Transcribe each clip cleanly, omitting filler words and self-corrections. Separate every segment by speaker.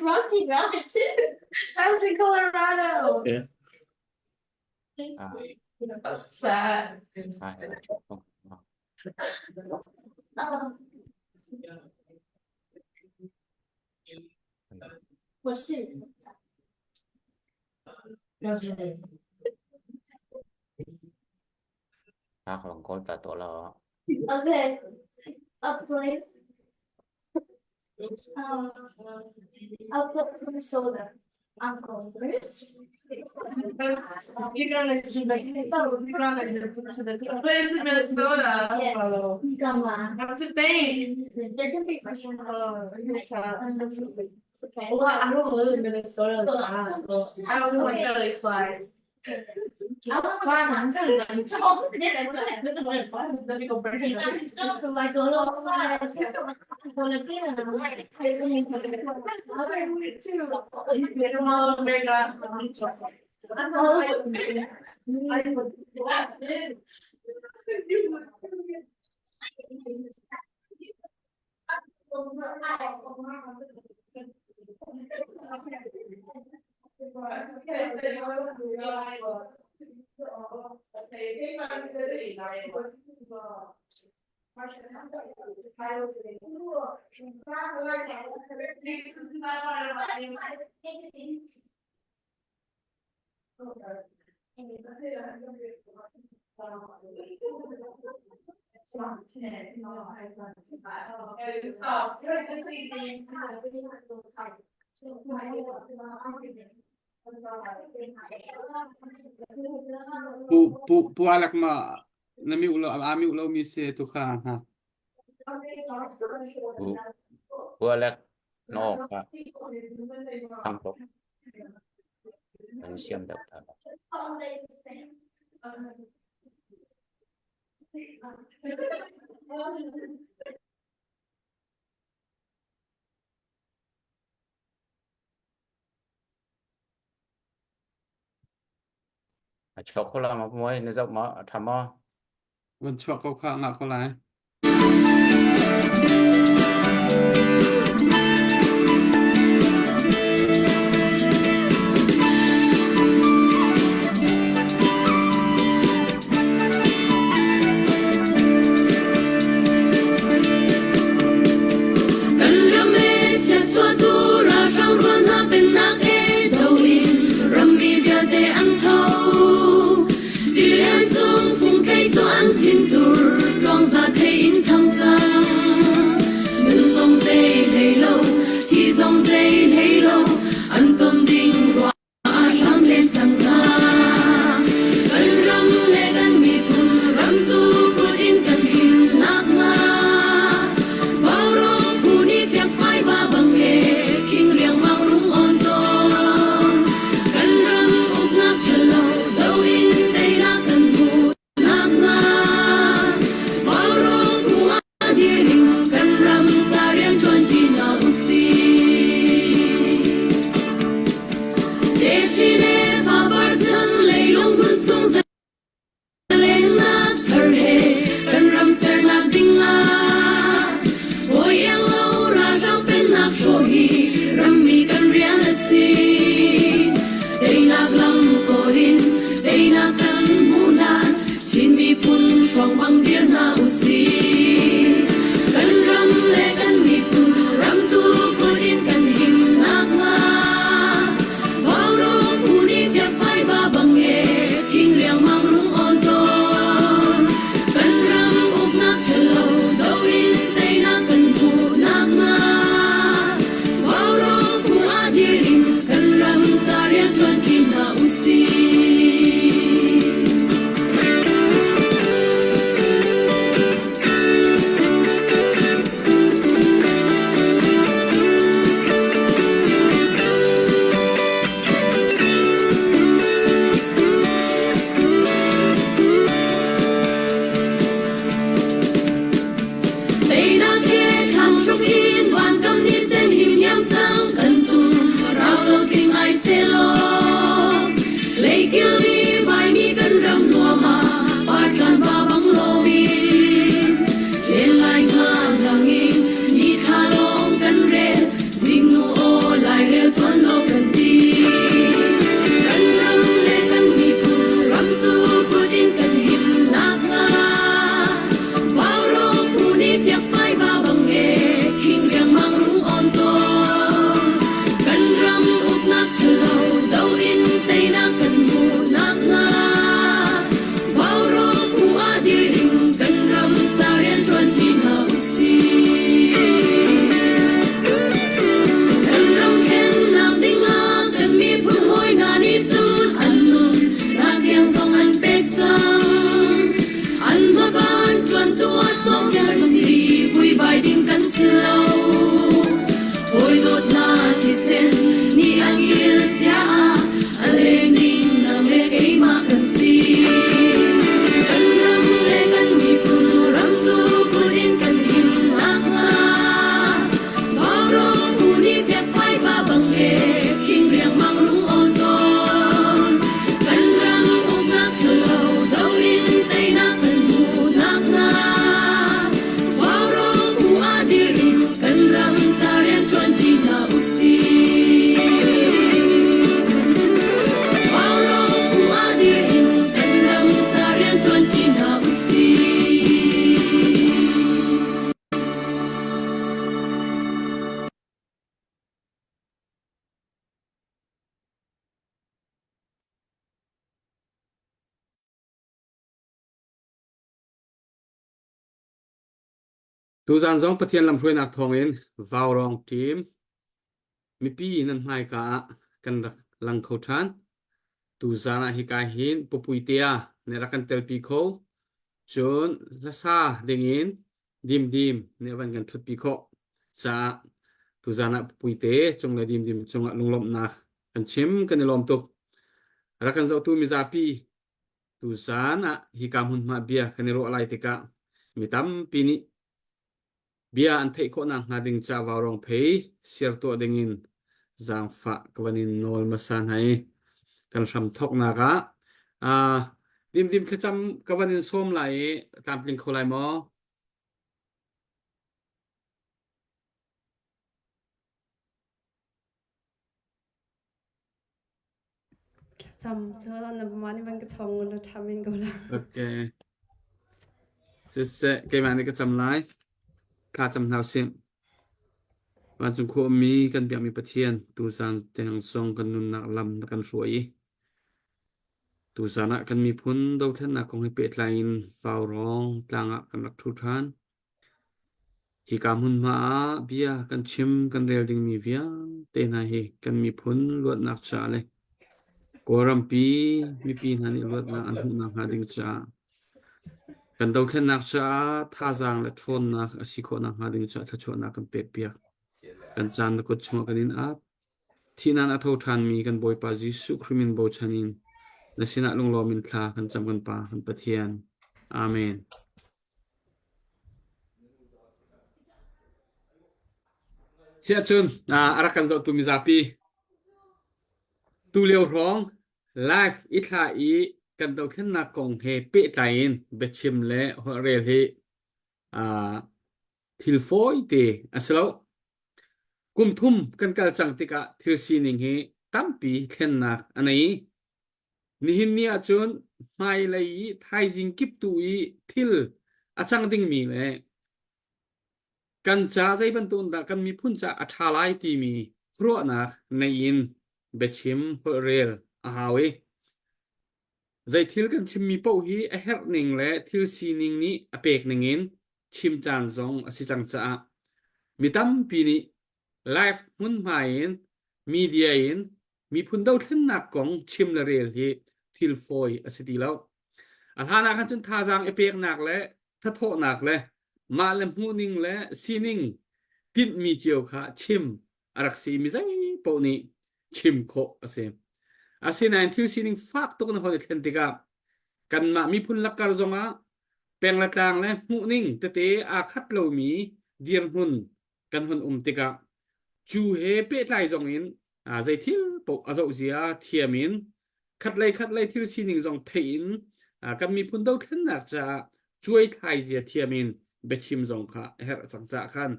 Speaker 1: Rocky Mountain.
Speaker 2: That's in Colorado.
Speaker 3: Yeah.
Speaker 4: Ah.
Speaker 2: That's sad.
Speaker 1: What's it? Okay. A place. I'll put Minnesota. Uncle.
Speaker 2: You're gonna do like, you're gonna Place in Minnesota.
Speaker 1: Yes. Come
Speaker 2: That's a thing.
Speaker 1: There can be questions. Okay.
Speaker 2: Well, I don't live in Minnesota. I only went there like twice.
Speaker 3: Pu pu pu alak ma na miu lo a miu lo mi se tu kha ha.
Speaker 4: Pu pu alak no ka thang tuk. An siam deuh ta. A chuak ko la ma muai na zoh ma a ṭha maw?
Speaker 3: Van chuak ko kha ngah ko lai.
Speaker 5: Kan ram e chiatchuahtu ralhrang rual hna pennak e do in rammi vialte an tho. Tilian cung fungtlei cu an thintur tluangza thei in tham cang. Nun zong zei hlei lo, thi zong zei hlei lo, an ton ding ruah a hram len cang hna. Kan ram le kan miphun ramtu kut in kan him nakhnga Vaurawng phu nih fiangfai va bang e khing riangmang rung on tawn. Kan ram uknak Leikil i vaimi kan ram nuam ah partlan va bang loin len lai hnga lang in ni thla lawng kan rel zingnu aw lairel tuan lo kan ti. Kan ram le kan miphun ram tu kut in kan him nakhnga Vaurawng phu nih fiakfai va bang e khing riangmang rung on tawn. Kan ram uknak ṭhalo do in teinak kan hmuh nakhnga Vaurawng phu ah dir in kan ram ca rian ṭuan ṭi hna usih. Kan ram khennak dingah kan miphun hawi hna nih cun an nun nak tiang zong an pek cang. An hmaban ṭuantu ah sawmpiak kan si, vuivai ding kan si lo. Hawi dawtnak thisen nih an kil chia ah a leng ding nang le keimah kan si. Kan ram le kan miphun ram tu kut in kan him nakhnga Vaurawng phu nih fiakfai va bang e khing riangmang rung awn tawn. Kan ram uknak ṭhalo do in teinak kan hmuh nakhnga Vaurawng phu ah dir in kan ram ca rian ṭuan ṭi hna usih. Vaurawng phu ah dir in kan ram ca rian ṭuan ṭi hna usih.
Speaker 3: Tuzan zong Pathian lamhruainak thawngin Vaurawng team mipi nan hmaika ah kan rak lang kho ṭhan. Tuzan ah hika hin Pupuitea nih rak kan telpi kho. Cun hlasa dingin Dimdim nih a van kan ṭhutpi khawh caah tuzan ah Pupuite cung le Dimdim cungah lunglawmhnak kan chim kan i lawm tuk. Rak kan zohtu mizapi tuzan ah hika hmunhma bia kan i ruah lai tikah mi tampi nih bia an theih khawh nakhnga ding ca vaurawng phei share tuah dingin zaangfah ka van in nawl hmasa hna i kan hram thawknak ah uh, dimdim thlacam ka van in sawm lai i tlamtling kho lai maw?
Speaker 6: Thlacam cu na mah nih van ka chawng la ṭha men ko la.
Speaker 3: Okay. Siseh, keimah nih ka cam lai. Thla cam hna usih. Vancung khua ummi kan biakmi Pathian, tuzan tiang zong kan nunnak lam na kan hruai i tuzan ah kan miphun dothlennak kong he pehtlai in Vaurawng tlang ah kan rak ṭhu ṭhan. Hika hmunhma ah bia kan chim kan rel dingmi vialte hna hi kan miphun luatnak caah le Kawlrampi mipi hna nih luatnak an hmuhnak hnga ding caah kan dothlennak caah thazaang le ṭhawnnak a si khawh nakhnga ding caah thluachuahnak kan pekpiak. Kan caan na kut chungah kan in ap. Thihnak a tho ṭhanmi kan Bawipa Jesuh Khrih min bochan in na sinah lunglawm in thla kan cam kan Pa kan Pathian. Amen. Siahcun a rak kan zohtu mizapi tulio hrawng live i thla i kan dothlennak kong he pehtlai in biachim le holhrel hi thil fawi te a si lo. Kum thum kan kal cang tikah thil sining hi tampi thlennak a nei. Nihin ni ahcun hmailei i thaizing kiptu i thil a cang dingmi le kan ca zei bantuk in dah kan miphun ca a ṭha lai timi ruahnak nei in biachim holhrel a hau i zei thil kan chimmi paoh hi a herh ning le thil sining nih a pek ning in chim caan zong a si cang caah mi tampi nih live hmunhma in media in miphun dothlennak kong chim le rel hi thil fawi a si ti lo. A hlan ah khan cun thazaang i peknak le thathawhnak le mah le hmuhning le sining tinhmi cio kha chim a rak si mi zei paoh nih chim khawh a si. Asinain thil sining fak tuk na hon i thlen tikah kanmah miphun lakkar zongah peng le tlang le hmuhning tete aa khat lomi dirhmun kan hun um tikah cu he pehtlai zong in zei thil paoh a zoh zia thiam in. Khatlei khatlei thil sining zong theih in kan miphun dothlennak caah cuai thlai zia thiam in biachim zong kha a herh cang caah khan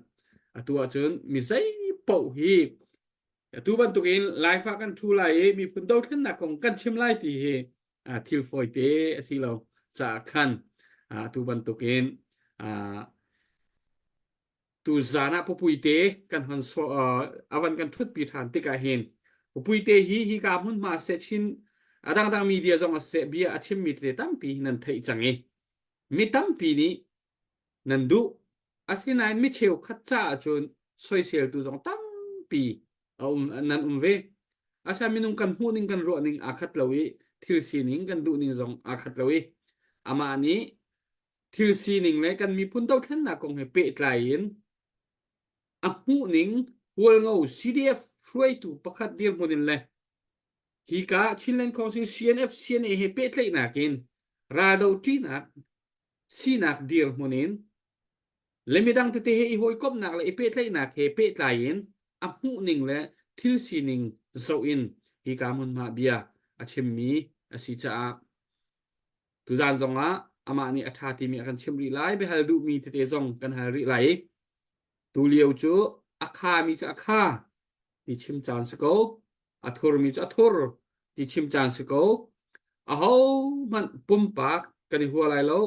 Speaker 3: atu ahcun mi zei paoh hi atu bantukin Laifa kan thu lai i miphun dothlennak kong kan chim lai ti hi thil fawite a si lo caah khan atu bantukin tuzan ah pupuite kan hon so avan kan thutpi than tikah hin pupuite hi hi ka hmunhma se chin adang dang media zong a se bia a chimmi tete tampi nan theih cang i mi tampi nih nan duh asinain mi cheukhat caah cun soiseltu zong tampi a um nan um ve asa minung kan hmuh ning kan ruah ning aa khat lo i thil sining kan duh ning zong aa khat lo i amah nih thil sining le kan miphun dothlennak kong he pehtlai in a hmuhning Hualngo CDF hruaitu pakhat dirhmun in le hika Chinland Council CNF CNA he pehtlaihnak in raldo ṭihnak sinak dirhmun in le midang tete he i hawikomhnak le i pehtlaihnak he pehtlai in a hmuhning le thil sining zoh in hika hmunhma bia a chimmi a si caah Tuzaan zongah amah nih a ṭha timi a kan chimh rih lai, biahal duhmi tete zong kan hal rih lai. Tulio cu a khami cu a kha ti chim caan si ko, a thurmi cu a thur ti chim caan si ko. Ahohmanh pumpak kan i hua lai lo,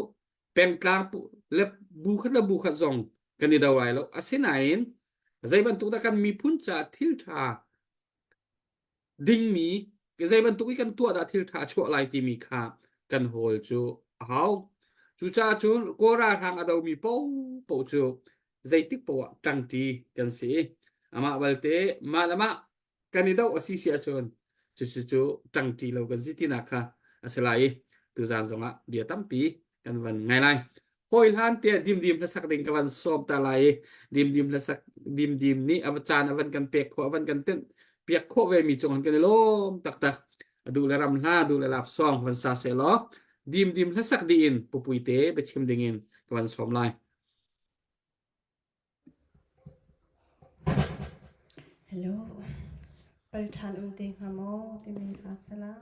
Speaker 3: pengtlang le bu khat le bu khat zong kan i do lai lo. Asinain zei bantuk dah kan miphun caah thil ṭha dingmi zei bantuk i kan tuah dah thil ṭha a chuah lai timi kha kan hawl cu a hau. Cucaah cun Kawl ralhrang a domi paohpaoh cu zeitik paoh ah ṭangṭi kan si. Amah balte mah le mah kan i doh a si si ahcun cucu cu ṭangṭi lo kan si tinak kha a si lai i tuzaan zongah bia tampi kan van ngai lai. Hawi hlan tiah dimdim hlasak ding ka van sawm ta lai i dimdim hlasak dimdim nih a caan a van kan pek khawh a van kan tenh piak khawh ve mi cung han kan i lawm taktak. A duh le ram hla duh le lap song van sa seh law dimdim hlasak dih in pupui te biachim ding in ka van sawm lai.
Speaker 6: Hello. Pal ṭhan um te hnga maw timi hla sala.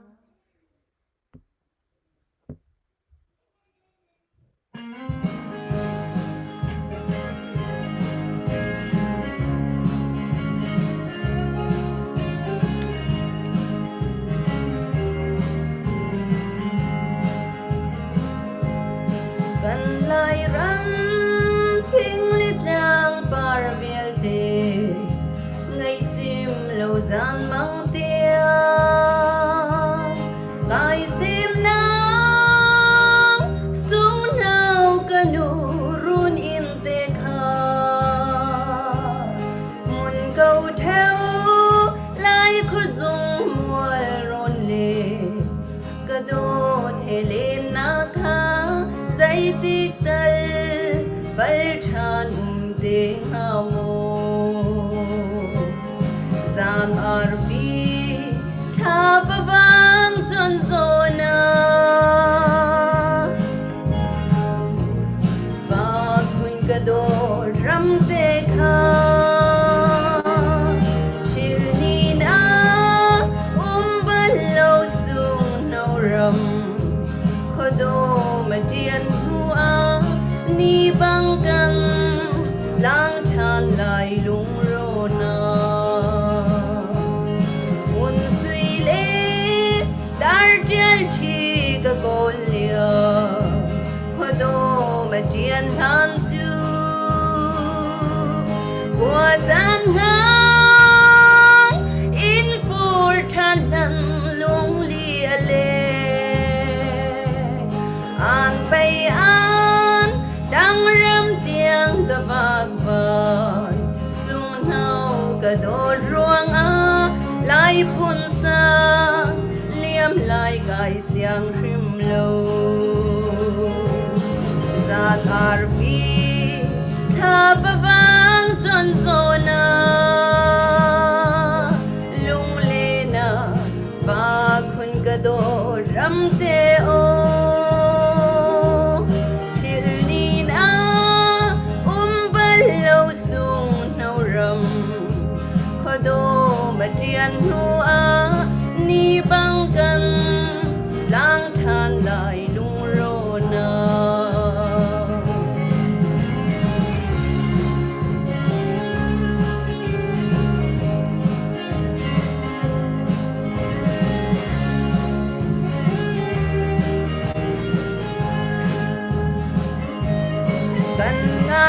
Speaker 6: Kan Lairam fing le tlang par vialte ngaihcim lo zan mang tiang kai semnak sungnau ka nu run in te kha hmun ko theu lai khuazung mual rawn le ka dawt he len nak kha zeitik tal pal ṭhan um te hnga maw zan arfi thla pavang chon zona fa khun ka dawt ram te kha Phil ni na um bal lo sung no ram khuado ma tian hnu ah ni bang kan lang than lai lung ro na. Mun sui le dar tial thi ka kawl lio khuado ma tian hlan cu khua caan hang in for than lan lung li a le an pei an dang ram tiang ka vak vai sung no ka dawt ram te kha phil ni na um bal lo sung no ram khuado ma tian hnu ah ni bang kan lang than lai lung ro na. Ngun sui le dar tial thi ka kawl lio khuado ma tian hlan cu khua caan hang in fur than hlan lung li a le an pei an dang ram tiang ka vak vai sunghno ka dawt ruangah lai phun sang liam lai kai siang hrim lo zan arfi thla pavang chon zona lunglena fa khun ka dawt ram te o phil ni na um bal lo sung no ram khuado ma tian hnu ah ni bang kan.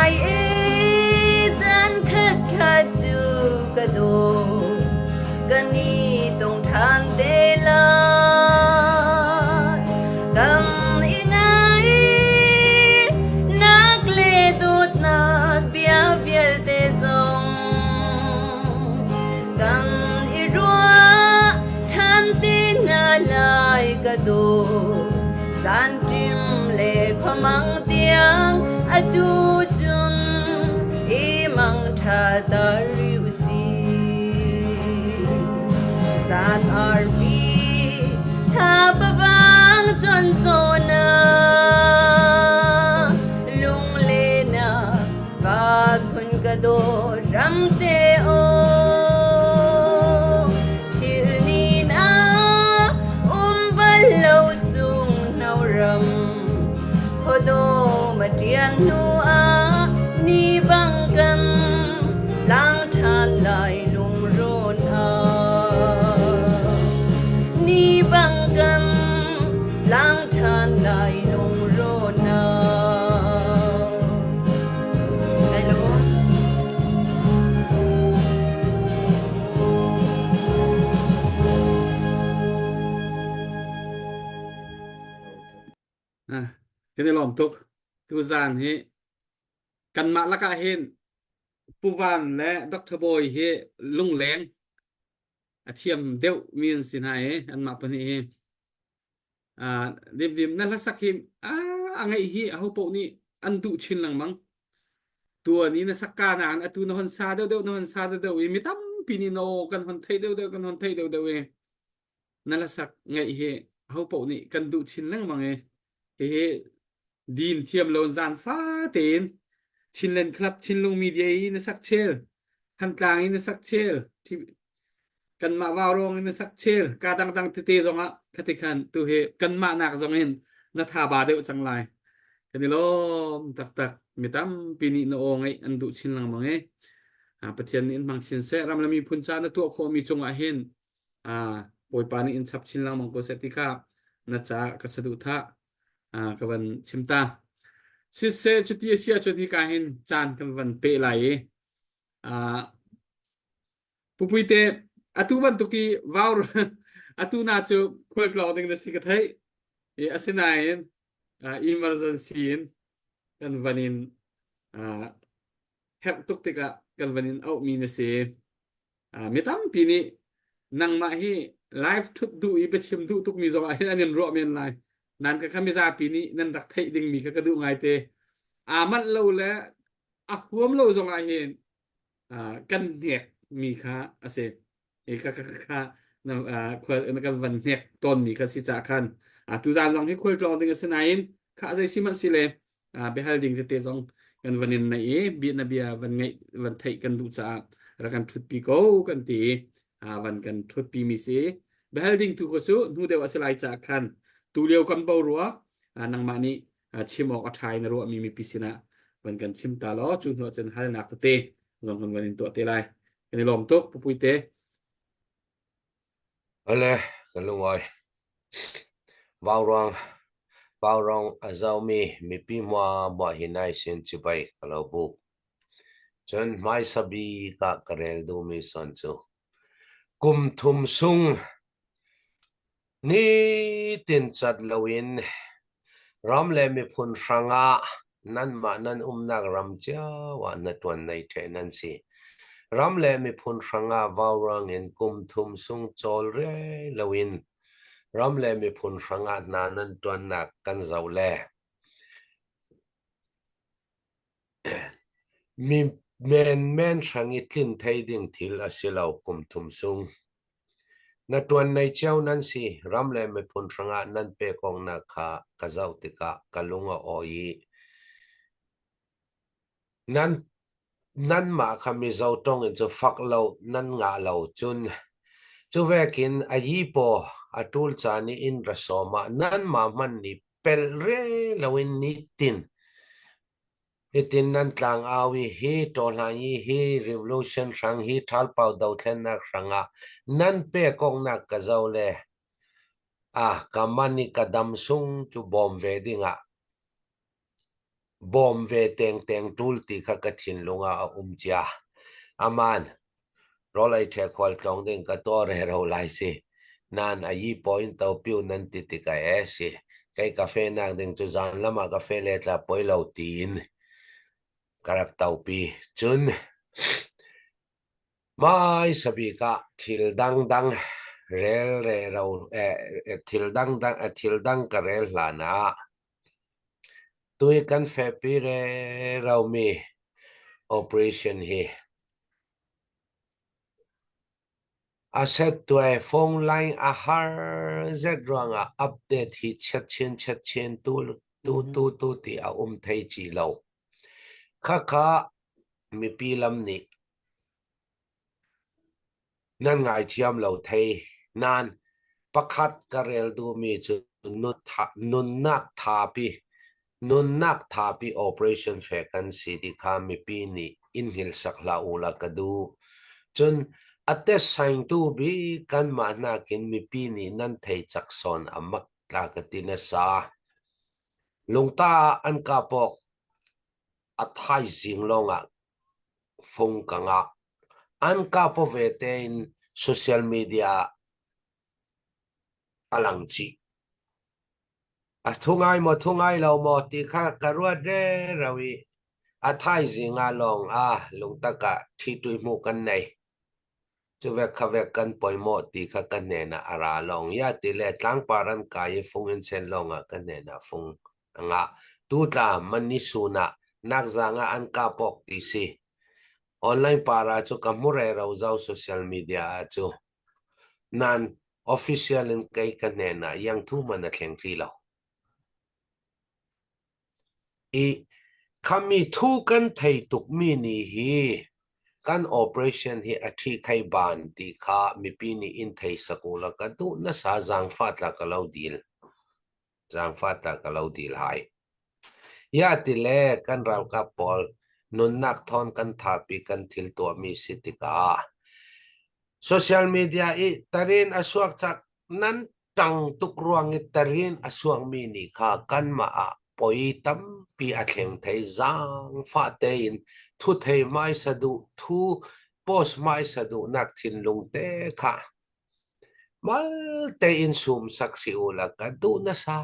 Speaker 6: lai i caan khatkhat cu ka daw kan i tong ṭhan te lai. Kan i ngai nak le dawtnak bia vialte zong kan i ruah ṭhan te hna lai ka daw. Zanṭim le khuamang tiang atu cun i mangṭha ta rih usih. Zan arfi thla vang chon zona lunglenak va khun ka daw ramte aw philh ni na um bal lo sung no ram khuado ma ṭian hnu ah ni bang kan lang ṭhan lai lungrawn ah ni bang kan lang ṭhan lai lungrawn ah. Hello.
Speaker 3: Ah, kan i lawm tuk. Tuzaan hi kanmah lakah hin Pu Van le Dr. Bawi hi lungleng a thiam deuh mi an si hna i anmah pahnih hi. Ah, dimdim na hlasak hi ah, a ngaih hi aho paoh nih an duh chin lengmang. Tuan i na sak ka nain atu na hon sa deuhdeuh na hon sa deuhdeuh i mi tampi nih na aw kan hon theih deuhdeuh kan hon theih deuhdeuh i na hlasak ngaih hi aho paoh nih kan duh chin lengmang i hihi din thiam lo zan fa tein Chinland Club Chinlung Media i na sak chel Thantlang i na sak chel kanmah Vaurawng in na sak chel ka dangdang tete zongah khati khan tu hi kanmah nak zong in na tha ba deuh cang lai kan i lawm taktak mi tampi nih na aw ngaih an duh chin lengmang i Pathian nih in hmang chin seh ram le miphun ca na tuah khawhmi cungah hin Bawipa nih in chap chin lengmang ko seh ti kha na ca ka saduhthah ka van chim ta. Siseh cuti a si ahcun hika hin caan kan van peh lai i Pupuite atu bantuk i vau atu na cu khualtlawng ding na si ka theih. I asinain emergency in kan van in herh tuk tikah kan van in auhmi na si. Mi tampi nih nangmah hi live thut duh i biachim duh tukmi zong ah hin an in ruah men lai. Nan ka kha mizapi nih nan rak theih dingmi kha ka duh ngaite. Aa manh lo le a huam lo zong ah hin kan hnek mi kha a si. I kha kha kha na kan van hnek tawnmi kha si caah khan tuzaan zong hi khualtlawng ding a si nain kha zei si hmanh si le biahal ding tete zong kan van in neih i bia na bia van ngaih van theih kan duh caah rak kan ṭhutpi ko kan ti i van kan ṭhutpi mi si biahal ding tu ko cu hnu deuh a si lai caah khan tu lio kan boruak nangmah nih chim awk a ṭha in na ruahmi mipi sinah van kan chim ta law cu hnu cun halnak tete zong kan van in tuah te lai kan i lawm tuk pupui te
Speaker 7: Ale kan lungawi. Vauruang Vaurawng a zomi mipi hmuahhmuah hi nai sin cibai ka lo buk. Cun hmaisa bik ah ka rel duhmi son cu kum thum sung Nitin cat loin ram le miphun hrangah nanmah nan umnak ram cio ah na ṭuan nei ṭheh nan si. Ram le miphun hrangah vauruang in kum thum sung cawl riai loin ram le miphun hrangah hna nan ṭuannak kan zoh le Mi menmen hrang i tlin thei ding thil a si lo kum thum sung. Na ṭuan nei cio nan si. Ram le miphun hrangah nan pekawknak kha ka zoh tikah ka lung a awi i nan nanmah kha Mizo ṭong in cu fak lo nan ngah lo cun cu vekin a yi paw a ṭul caan i inn ra sawm ah nanmah hmanh nih pelh re loin nitin Hitin nan tlangau i hi ṭawhlanyi hi revolution hrang hi ṭhalpau dothlennak hrangah nan pekawknak ka zoh le ah ka man i ka dam sung cu bawm ve dingah. Bawm ve tengteng ṭul ti kha ka thinlung ah a um cia. Aman, rawl ei ṭhe khualtlawng ding ka tuah rero lai si. Nan a yi point to piu nan ti tikah e si. Kei ka fe nak ding cu zan lam ah ka fe le tla poi lo tiin ka rak topi. Cun Hmaisa bik ah thil dangdang rel rero thil dangdang thil dang ka rel hlan ah tui kan fehpi reromi operation hi a settuai phone line a har zet ruangah update hi chiat chin chiat chin tu tu tu tu ti a um thei ci lo. Khakha mipi lam nih nan ngaithiam lo thei. Nain pakhat ka rel duhmi cu nunnak thapi nunnak thapi operation fek an si ti kha mipi nih in hngilhsak hlah u la ka duh. Cun a test saingtu bik kanmah nakin mipi nih nan thei cak sawn a mak tla ka ti nasa. Lungta ah an kap awk a thaizing lawngah fung ka ngah. An kap ve tein social media ah a lang chih. A thu ngai maw thu ngai lo maw ti kha ka ruat rero i a thaizing ah lawng ah lungtak ah ṭhi hmuh kan nei. Cu vek kha vek kan pawimawh ti kha ka hnenah a ra lawng. Ya ti le tlangpar an kai i fung in sen lawngah ka hnenah fung a ngah. Tutla manisun ah nakzang ah an kap awk ti si. Online para cu ka hmu rero zau social media ah cu. Nan official in kei ka hnenah yang thu man a thleng ri lo. I khami thu kan thei tukmi nih hi kan operation hi a ṭhi khai ban ti kha mipi nih in thei sak u la ka duh nasa zaangfah tla ka lo dil. Zaangfah tla ka lo dil hai. Ya ti le kan ralkap pawl nunnak thawn kan thapi kan thil tuahmi si tikah social media i tarin a suak cak nan ṭang tuk ruang i tarin a suakmi nih kha kanmah ah poi tampi a thleng thei. Zaangfah tein thu thei hmaisa duh thu post hmaisa duhnak thinlung te kha mal tein sum sak hrih u la ka duh nasa.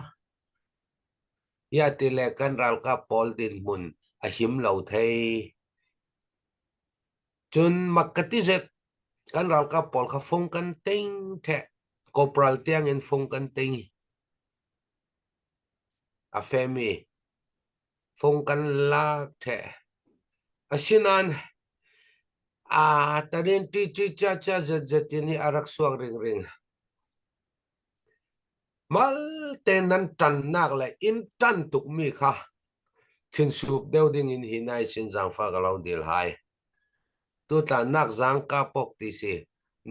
Speaker 7: Ya ti le kan ralkap pawl dinhmun a him lo thei. Cun mak ka ti zet, kan ralkap pawl kha fung kan ting ṭheh. Corporal tiangin fung kan ting. A femi fung kan lak ṭheh. Asinain aa tarin ṭi ṭi cia cia zet zet in hi a rak suak ringring. Malte nan ṭannak le inn ṭan tukmi kha thinsup deuh dingin hi nai sin zaangfah ka lo dil hai. Tutlan zaang ka pok ti si.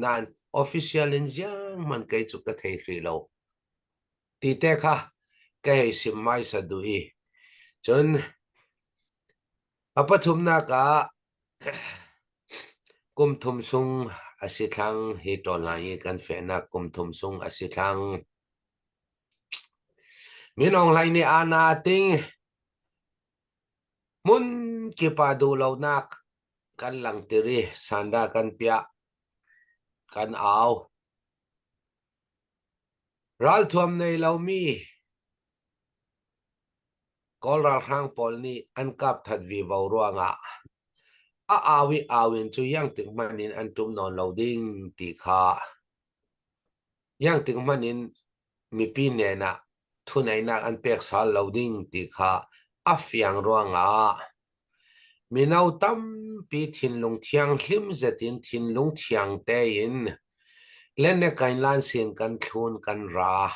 Speaker 7: Nain official in ziang hmanh kei cu ka thei hrih lo. Ti te kha ka hei sim hmaisa duh i cun a pathumnak ah Kum thum sung a si thlang. Hi ṭawnlai i kan fehnak kum thum sung a si thlang. Min Aung Hlaing nih aana a ting. Hmun kip ah duhlonak kan langhter i sanda kan piah. Kan au. Ralthuam nei lomi Kawl ralhrang pawl nih an kap that vivo ruangah a au i au in cu iangtik hmanh in an ṭum nawn lo ding ti kha iangtik hmanh in mipi nen ah thuneinak an pek sal lo ding ti kha a fiang ruangah mino tampi thinlung thianghlim zet in thinlung thiang tein Lennekainlan sin kan thlun kan ra.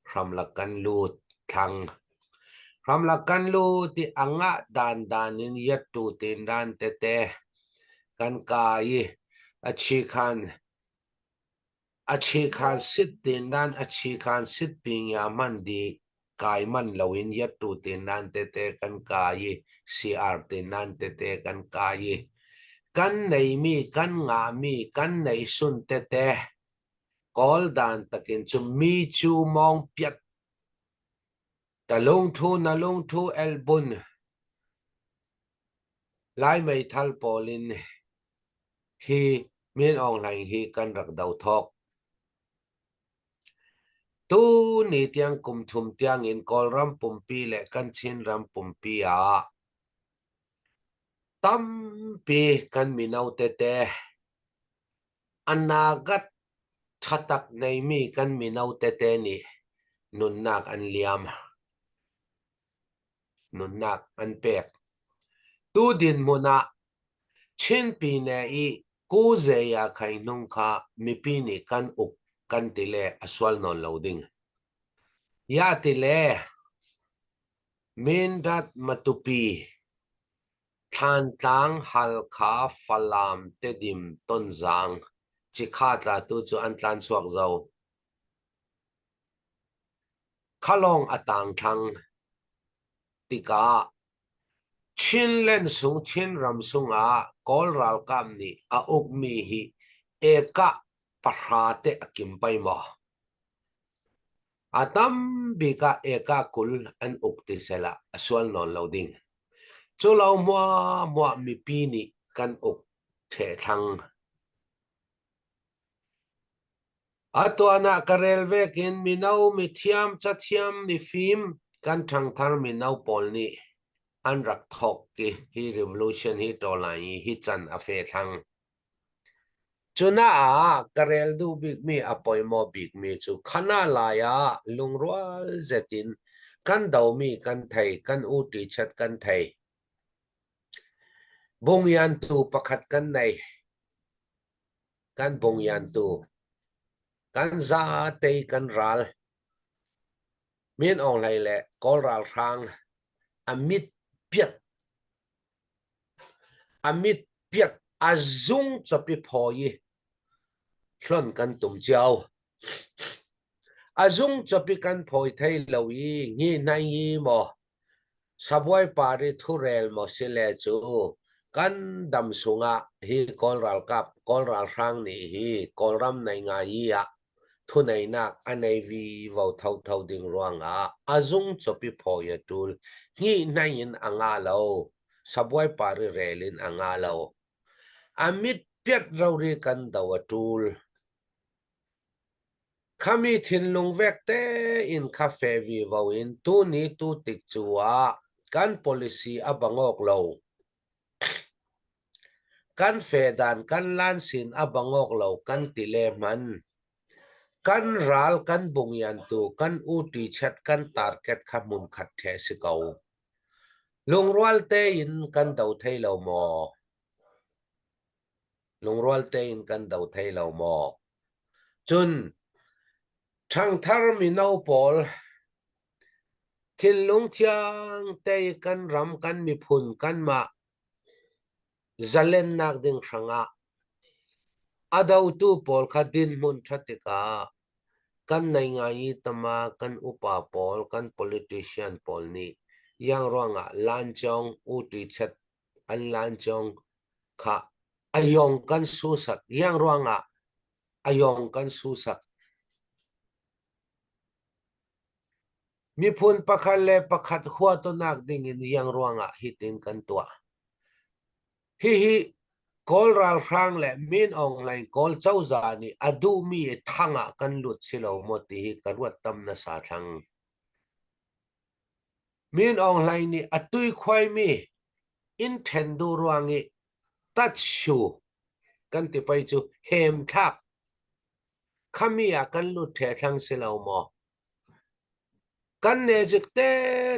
Speaker 7: Hramlak kan lut thlang. Hramlak kan lut i a ngah dandan in yattu tin ran tete kan kai i a chi khan a chi khan sit tin ran a chi khan sit pingya man di kai man loin yattu tin ran tete kan kai i CR tin ran tete kan kai i kan neimi kan ngahmi kan neihsun tete Kawl dan takin cu mi cu mawng piat. Ta lungthu na lungthu elbun. Lai meithal pawl in hi Min Aung Hlaing hi kan rak do thawk. Tu ni tiang kum thum tiang in Kawlram pumpi le kan Chinram pumpi ah tampi kan mino tete anagat thatak neimi kan mino tete nih nunnak an liam. Nunnak an pek. Tu dinhmun ah Chin pine i Kuzeya Khainung kha mipi nih kan uk kan ti le a sual nawn lo ding. Ya ti le Mindat Matupi Thlantlang Halkha Falam Tedim Tonzang Cikha tla tu cu an tlan chuak zau. Khalawng a tang thlang tikah Chinland sung Chinram sungah Kawl ralkap nih a ukmi hi ekah pahra te a kim pei maw? A tam bik ah ekah 20 an uk ti sehla a sual nawn lo ding. Cu lo hmuahhmuah mipi nih kan uk thehthlang. A tuan ah ka rel vekin mino, mithiam, cathiam, mifim kan ṭhangthar mino pawl nih an rak thawk i hi revolution hi ṭawlai i hi can a fe thlang. Cunaah ka rel duh bikmi a poimaw bikmi cu khana lai ah lungrual zet in kan domi kan thei, kan uṭi chat kan thei. Bungyantu pakhat kan nei. Kan bungyantu. Kan zate kan ral. Min Aung Hlaing le Kawl ralhrang a mit piat A mit piat a zung capi phawi i hlon kan tum cio. A zung capi kan phawi thei lo i ngi hnai ngi maw sabuai par i thurel maw sile cu kan dam sungah hi Kawl ralkap Kawl ralhrang nih hi Kawlram nei ngai i ah thuneinak a nei vivo thotho ding ruangah a zung capi phawi a ṭul. Hnih hnai in a ngah lo. Sabuai par i rel in a ngah lo. A mit piat rori kan do a ṭul. Khami thinlung vek tein kha fe vivo in tuni tu tik cu ah kan policy a bangawk lo. Kan fehdan kan lansin a bang awk lo kan ti le hman. Kan ral kan bungyantu kan uṭi chat kan target kha hmunkhat ṭheh si ko. Lungrual tein kan do thei lo maw? Lungrual tein kan do thei lo maw? Cun ṭhangthar mino pawl thinlung thiang te i kan ram kan miphun kanmah Zalennak ding hrangah a dotu pawl kha dinhmun ṭhat tikah kan nei ngai i tama kan upa pawl, kan politician pawl nih iang ruangah lancawng uṭichet an lancawng kha a yong kan susak. Iang ruangah a yong kan susak. Miphun pakhat le pakhat huatonak dingin iang ruangah hitin kan tuah. Hihi Kawl ralhrang le Min Aung Hlaing Kawl cozah nih a duhmi thang ah kan lut si lo maw ti hi ka ruat tam nasa thlang. Min Aung Hlaing nih a tuikhuaimi inn ṭhen duh ruang i tatshu kan ti pei cu hemthlak khami ah kan lut ṭhe thlang si lo maw? Kan nezik te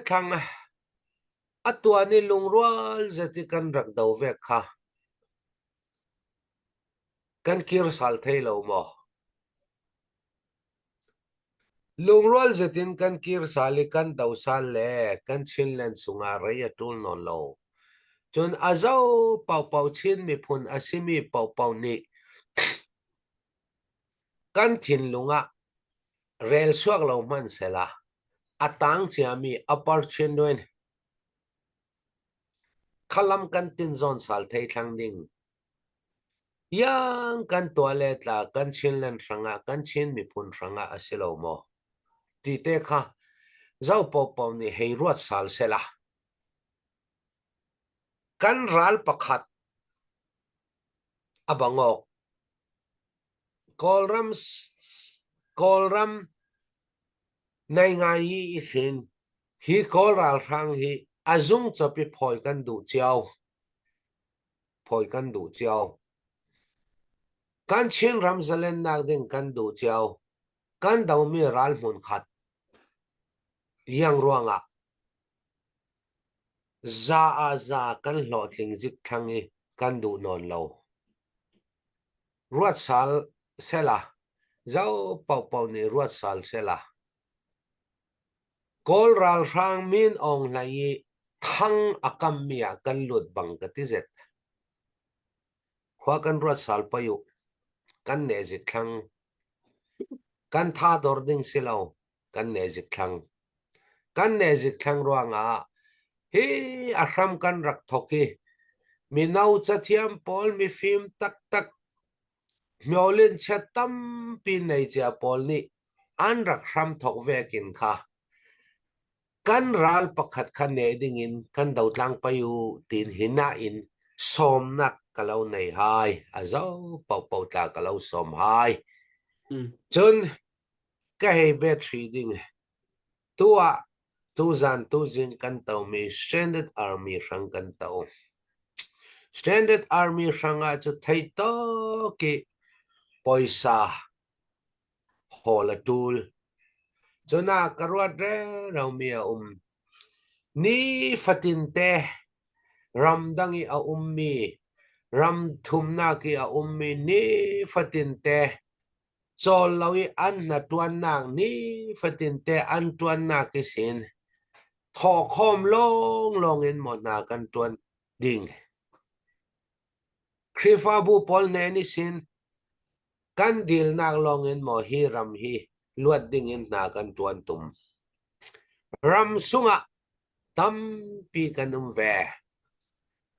Speaker 7: thlang a tuan i lungrual zet i kan rak do ve kha kan kir sal thei lo maw? Lungrual zet in kan kir sal i kan do sal le kan Chinland sungah rei a ṭul nawn lo. Cun a zo paohpaoh Chin miphun a simi paohpaoh nih Kan thinlung ah rel suak lo hmanhsehla a tang ciami opportunity khalam kan tinzawn sal thei thlang ding. Iang kan tuah le tla kan Chinland hrangah kan Chin miphun hrangah a si lo maw? Ti te kha zo paohpaoh nih hei ruat sal sehla. Kan ral pakhat a bangawk. Kawlram Kawlram nei ngai i i sin. Hi Kawl ralhrang hi a zung cop i phawi kan duh cio. Phawi kan duh cio. Kan Chinram zalennak ding kan duh cio. Kan domi ral hmun khat. Iang ruangah za ah za kan hlawhtling zikthlang i kan duh nawn lo. Ruat sal sela, zo paohpaoh nih ruat sal sela. Kawl ralhrang Min Aung Hlaing i thang a kammi ah kan lut bang ka ti zet. Khua kan ruat sal poi u. Kan ne zikthlang. Kan tha dor ding si lo. Kan ne zikthlang. Kan ne zikthlang ruangah hi a hram kan rak thok i mino cathiam pawl mifim taktak myolin chiat tampi nei cia pawl nih an rak hram thok vekin kha kan ral pakhat kha ne dingin kan dotlang pai u tin hina in sawmnak ka lo nei hai a zo paohpaoh tla ka lo sawm hai cun ka hei bet hri ding tu ah tuzan tuzing kan tomi Standard Army hrang kan to Standard Army hrang ah cu thei tawk i poisa hawl a ṭul. Cun ah ka ruat rero-mi a um. Nifatinte ramdang i a ummi, ram thumnak i a ummi nifatinte cawl lo i an hnaṭuannak nifatinte an ṭuannak i sin thawhkhawm lawnglawng in maw hna kan ṭuan ding. Khrihfabu pawl hnen i sin Kan dilnak lawngin maw hi ram hi luat dingin hna kan ṭuan tum. Ram sungah tampi kan um ve.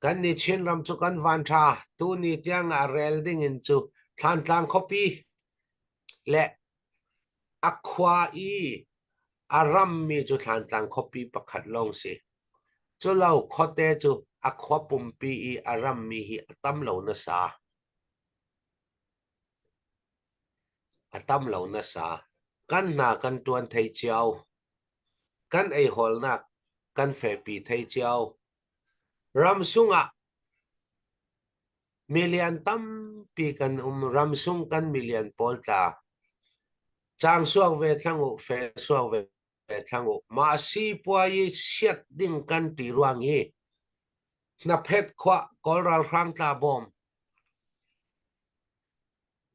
Speaker 7: Kan nih Chinram cu kan vanṭha. Tuni tiang ah rel dingin cu Thlantlang khuapi le a khua i a rammi cu Thlantlang khuapi pakhat lawng si. Culo khuate cu a khua pumpi i a rammi hi a tam lo nasa. A tam lo nasa. Kan hna kan ṭuan thei cio. Kan eihawlnak kan fehpi thei cio. Ramsung ah milian tampi kan um. Ramsung kan milian pawl tla. Caang suak ve thlang u, fe suak ve thlang u. Mah sipuai i siat ding kan ti ruang i hnaphet khua Kawl ralhrang tla bawm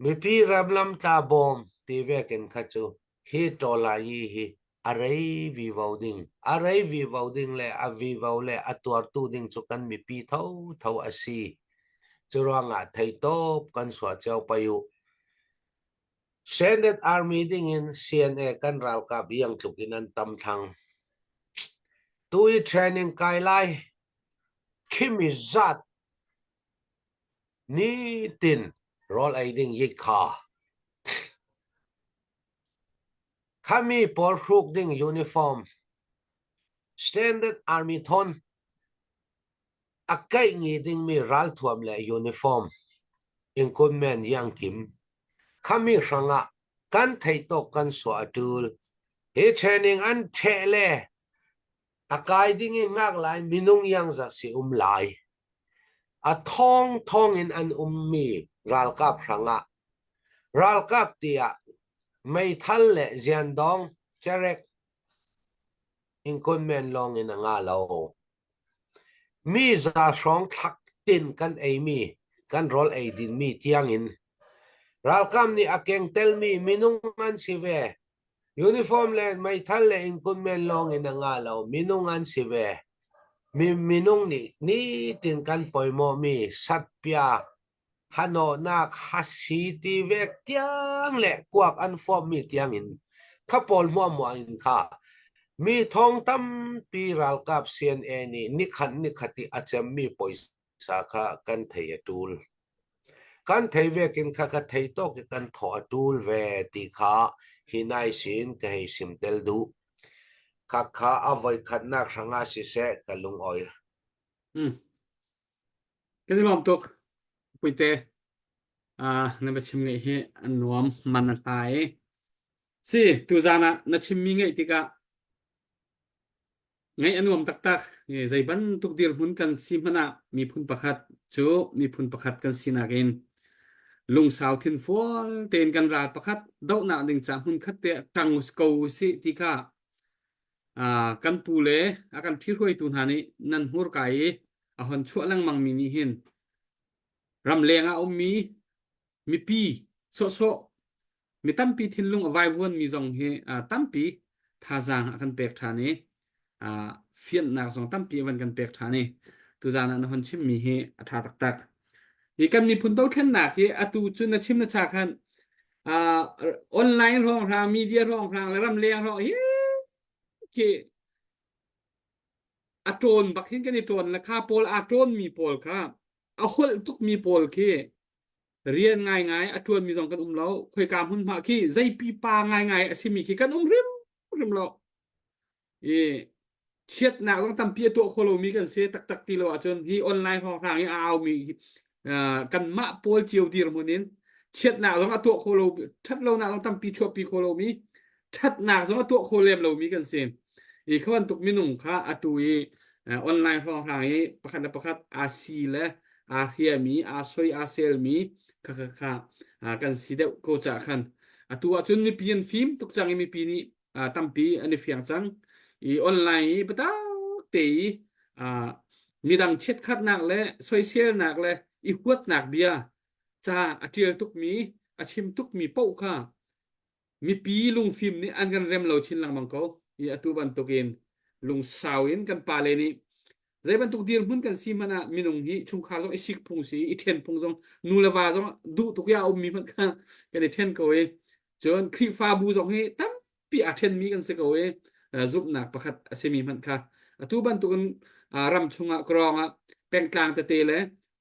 Speaker 7: Mipi ramlam tla bawm ti vekin kha cu hi tawlai hi a rei vivo ding a rei vivo ding le a vivo le a tuartu ding cu kan mipi thotho a si. Curuangah theitawp kan suah cio pei u. Senate Army dingin CNA kan ralkap iang tluk in an tam thlang. Tu i training kai lai khimi zat Nitin rawl ei ding yikha. Khami pawl hruk ding uniform. Standard Army thon. A kaih ngi dingmi ralthuam le uniform. Ingkunmen yang kim. Khami hrangah kan theitawk kan suah a tul. Hi training an ṭheh le A kai ding i ngak lai minung iangza si um lai. A thawngthawng in an ummi ralkap hrangah ralkap tiah meithal le ziandawng cerek ingkunmen lawng in a nga lo. Mi za hrawng thlak tin kan eimi kan rawl ei dinmi tiangin ralkap nih a keng telmi minung an si ve. Uniform le meithal le innkunmen men lawng in a nga lo. Minung an si ve. Mi minung nih nitin kan poimawhmi satpia hanawhnak hasi ti vek tiang le kuak an fawmmi tiang in kha pawl hmuahhmuah in kha mi thong tampi ralkap CNA nih nikhat nikhat i a cemmi poisa kha kan thei a ṭul. Kan thei vekin kha ka thei tawk i kan thawh a ṭul ve ti kha hi nai sin ka hei sim tel duh. Khakha a voikhatnak hrangah siseh ka lungawi.
Speaker 3: Kan i lawm tuk. Puite, uh, na biachim ngeih hi an nuam man a hlai. Si, tuzaan ah na chimmi ngeih tikah Ngaih a nuam taktak. Zei bantuk dirhmun kan si hmanh ah miphun pakhat cu miphun pakhat kan sinak in lungsau thinfual tein kan ral pakhat dohnak ding ca hmunkhat te ah ṭang ko usih ti kha kan pu le a kan ṭhihruaitu hna nih nan hmurka i a hon chuah lengmangmi nih hin ramleng ah a ummi mipi sawhsawh mi tampi thinlung a vaivuanmi zong hi tampi thazaang a kan pek ṭhan i fianhnak zong tampi a van kan pek ṭhan i tuzaan ah na hon chimmi hi a ṭha taktak. Hi kan miphun dothlennak hi atu cu na chim na cha khan online hrawnghrang media hrawnghrang le ramleng hrawng hi khi a ṭawn bak hin kan i ṭawn le kha pawl aa ṭawnmi pawl kha a holh tukmi pawl khi rian ngaingai a ṭuanmi zong kan um lo khoika hmunhma khi zei pipa ngaingai a simi khi kan um hrimhrim lo i chiatnak zong tampi a tuah kho lomi kan si taktak ti lo ahcun hi online hrawnghrang i a aumi kanmah pawl cio dirhmun in chiatnak zong a tuah kho lo ṭhat lonak zong tampi chuahpi kho lomi ṭhatnak zong a tuah kho lem lomi kan si i kha bantuk minung kha atu i online hrawnghrang i pakhat le pakhat aa si le aa hriami aa soi aa selmi kha kha kha kan si deuh ko cah khan atu ahcun mipi an fim tuk cang i mipi nih tampi an i fiang cang i online i biatak te i midang chiatkhatnak le soiselnak le i huatnak bia ca a ṭial tukmi a chim tukmi paoh kha mipi lungfim nih an kan rem lo chin lengmang ko i atu bantukin lungsau in kan pale nih zei bantuk dirhmun kan si hmanh ah minung hi chungkhar zong i sik phung si i ṭhen phung zong nu le va zong duh tuk i a ummi hmanh kha kan i ṭhen ko i cun Khrihfabu zong hi tampi aa ṭhenmi kan si ko i zumhnak pakhat a simi hmanh kha atu bantukin ram chungah krawng ah pengtlang tete le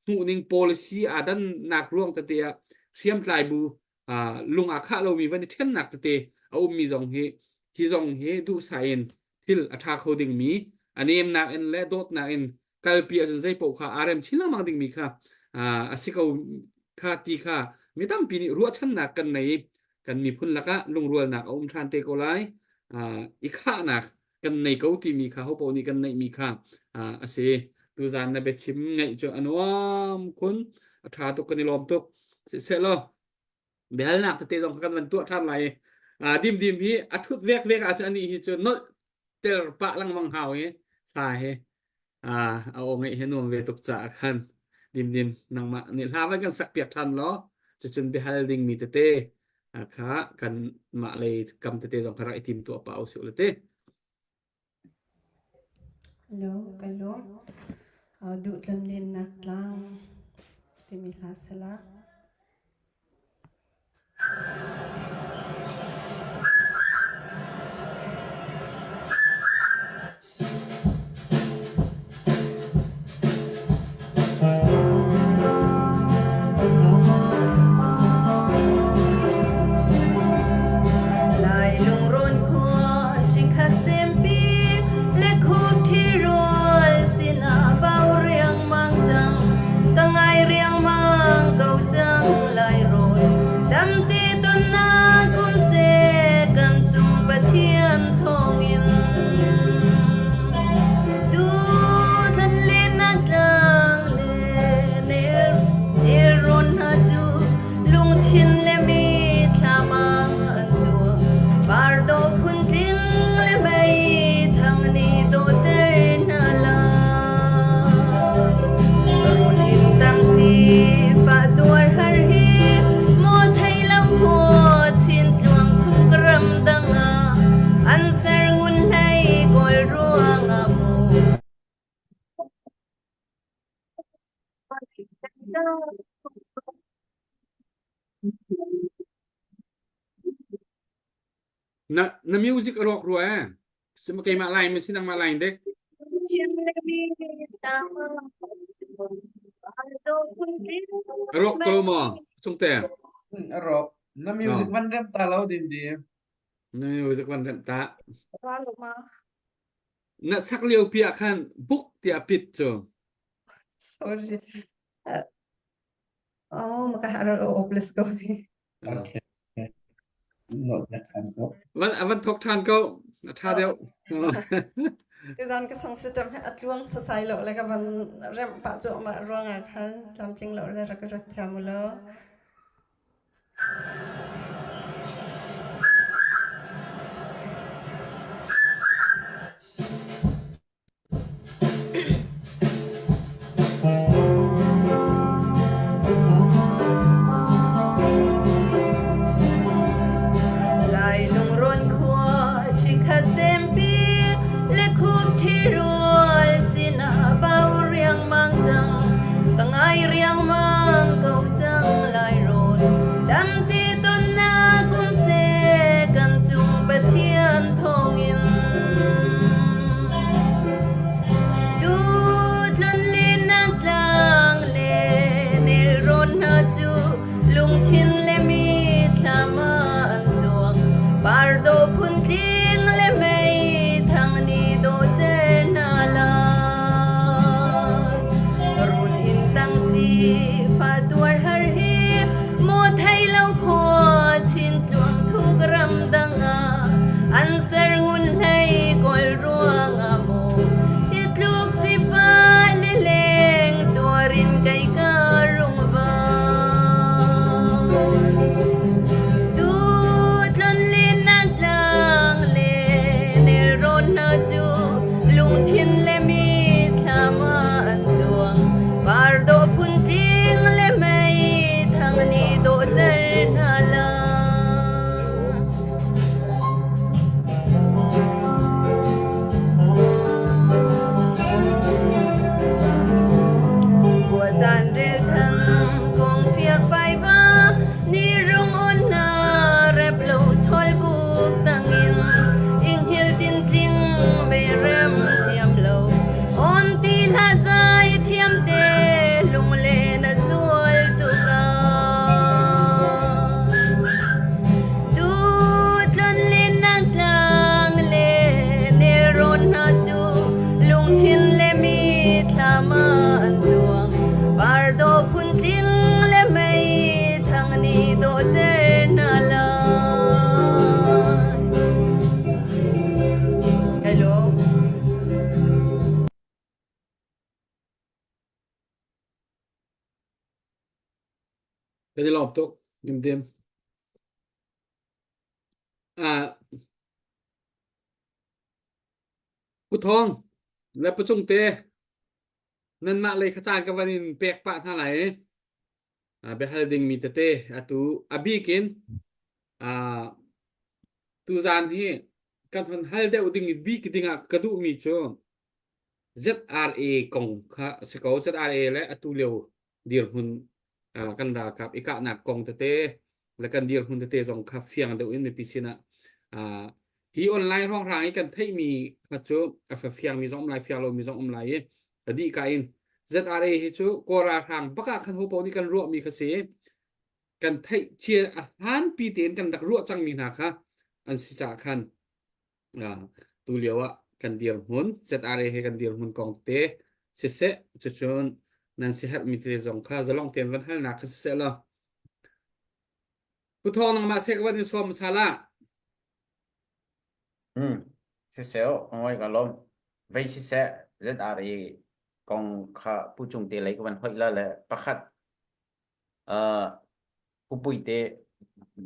Speaker 3: hmuhning policy aa dannak ruang tete ah hriamtlai bu lung aa khah lomi van i ṭhennak tete a ummi zong hi hi zong hi duhsah in thil a ṭha kho dingmi a nemnak in le dawtnak in kalpi ahcun zei paoh kha aa rem chin lengmang dingmi kha a si ko kha ti kha mi tampi nih ruahchannak kan nei kan miphun lakah lungrualnak a um ṭhan te ko lai i khahnak kan nei ko timi kha hopo nih kan neihmi kha a si tuzaan na biachim ngaih cu a nuam khun a ṭha tuk kan i lawm tuk sihsehlaw biahalnak tete zong kan van tuah ṭhan lai i dimdim hi a ṭhut vek vek ahcun anih hi cu nolh ter pah lengmang hau i hla hi a aw ngeih hi nuam ve tuk caah khan dimdim nangmah nih hla van kan sak piak ṭhan law cucun biahal dingmi tete kha kan mah lei kam tete zong kha rak i tim tuah pah usih ule te.
Speaker 8: Hello, ka lawm. Duh tlamlennak tlang timi hla sala. Lai lungrawn khua ṭhikhat sempi le khup ṭhirual sinah bau riangmang cang ka ngai riangmang ko cang lai rawl damte tonnak um seh kan cung Pathian thawngin Tutan lennak tlang le nelrawn hna cu lungthin le mitthlam ah an cuang. Pardo phuntling le meithang nih dawhter hna lai. Run in tam sifah tuar har hi maw thei lo khua chin tluang thuk ramdang ah an ser ngun hlei kawl ruangah maw.
Speaker 3: Na na music a rawk rua eh. Sim keimah line ma si nangmah line dek. A rawk ko maw? Chungte.
Speaker 9: A rawk. Na music man rem ta lo dim dim.
Speaker 3: Na music van rem ta. Na sak lio pi ah khan buk tiah pit cu.
Speaker 8: Sorry.
Speaker 10: Oh, makaharal o plus ko ni.
Speaker 9: Okay. No, khan ko.
Speaker 3: Van avan thok than ko. A tha deuh.
Speaker 10: Tuzan ka song system he atluang sa sai lo le ka van rem pa chu ma ruanga khan tlamtling lo le rak rat thiam lo. Lai lungrawn khua ṭhikhat sempi le khup ṭhirual sinah vau riangmang cang ka ngai riangmang ko cang lai rawn tamti tonnak um seh kan cung Pathian thawngin Tu tlonlennak tlang le nelrawn hna cu lungthin le mitthlam ah an cuang. Pardaw phuntling le meithang nih dawhter hna lai. Run inn tang si fa tuar har hi maw thei lo khua chin tluang thuk ram dang ah an ser ngun hlei kawl ruangah maw hi tluk sifah lileng tuarin kei ka rung van. Tu tlonlennak tlang le nelrawn hna cu lungthin le mitthlam ah an cuang. Par dawh phuntling le meithang nih dawhter hna lai. Khua caan rel than kong fiak faiva ni rung on na rep lo chol buk tangin inghil tin tling me rem thiam lo on ti hla zai thiam te lunglen a zual tuk Tu tlonlennak tlang le nelrawn hna cu lungthin le mitthlam ah an cuang. Pardaw phuntling le meithang nih dawhter hna lai. Hello.
Speaker 3: Kan i lawm tuk. Dimdim. Ah, Pu Thawng le Pu Cung te nanmah lei kha caan ka van in pek pah hna lai i ah, biahal dingmi tete atu a bik in ah, tuzaan hi kan hon hal deuh ding bik dingah ka duhmi cu ZRA kong kha a si ko. ZRA le atu lio dirhmun uh, kan ralkap i kahnak kong tete le kan dirhmun tete zong kha fiang deuh in mipi sinah uh, hi online hrawnghrang i kan theihmi kha cu a fiangmi zong um lai fiang lomi zong um lai i a dih ka in ZRA hi cu Kawl ralhrang bak ah khan ho paoh nih kan ruahmi kha si kan theih cia a hlanpi tein kan rak ruah cangmi hna kha an si caah khan Tu lio ah kan dirhmun ZRA he kan dirhmun kong te siseh cucun nan siaherhmi te zong kha zalong tein van halnak kha siseh law Pu Thawng nangmah seh ka van in sawm hmasa la.
Speaker 4: Hmm. Siseh ngoi ka lom. Vei siseh ZRA kong kha Pu Cung te lei ka van hoih la le pakhat uh, Pu Pui te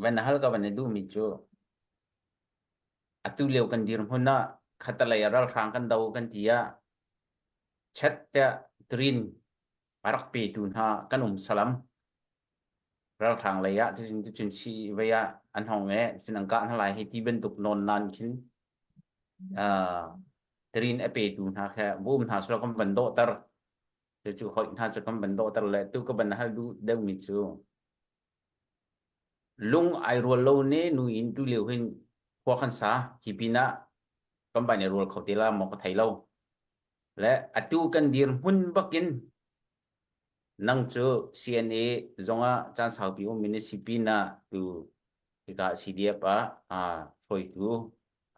Speaker 4: van hal ka van i duhmi cu Atu lio kan dirhmun ah khatalei ah ralhrang kan do kan ti ah chet tiah green a rak petu hna kan um salam. Ralhrang lei ah cucun cucun si vei ah an hong e cun an kah hna lai hei ti bantuk nawn nan khin uh, green a petu hna kha bum hna sula kan van dawhter. Cucu hoih hna cu kan van dawhter le tu ka van hal duh deuhmi cu Lung ai rual lo ne nu in tu lio hin khua kan sa. Hi pinah kan van i rual kho te la maw ka thei lo. Le atu kan dirhmun bakin nang cu CNA zongah caan saupi um in si pinah tu hika CDF ah aa hruaitu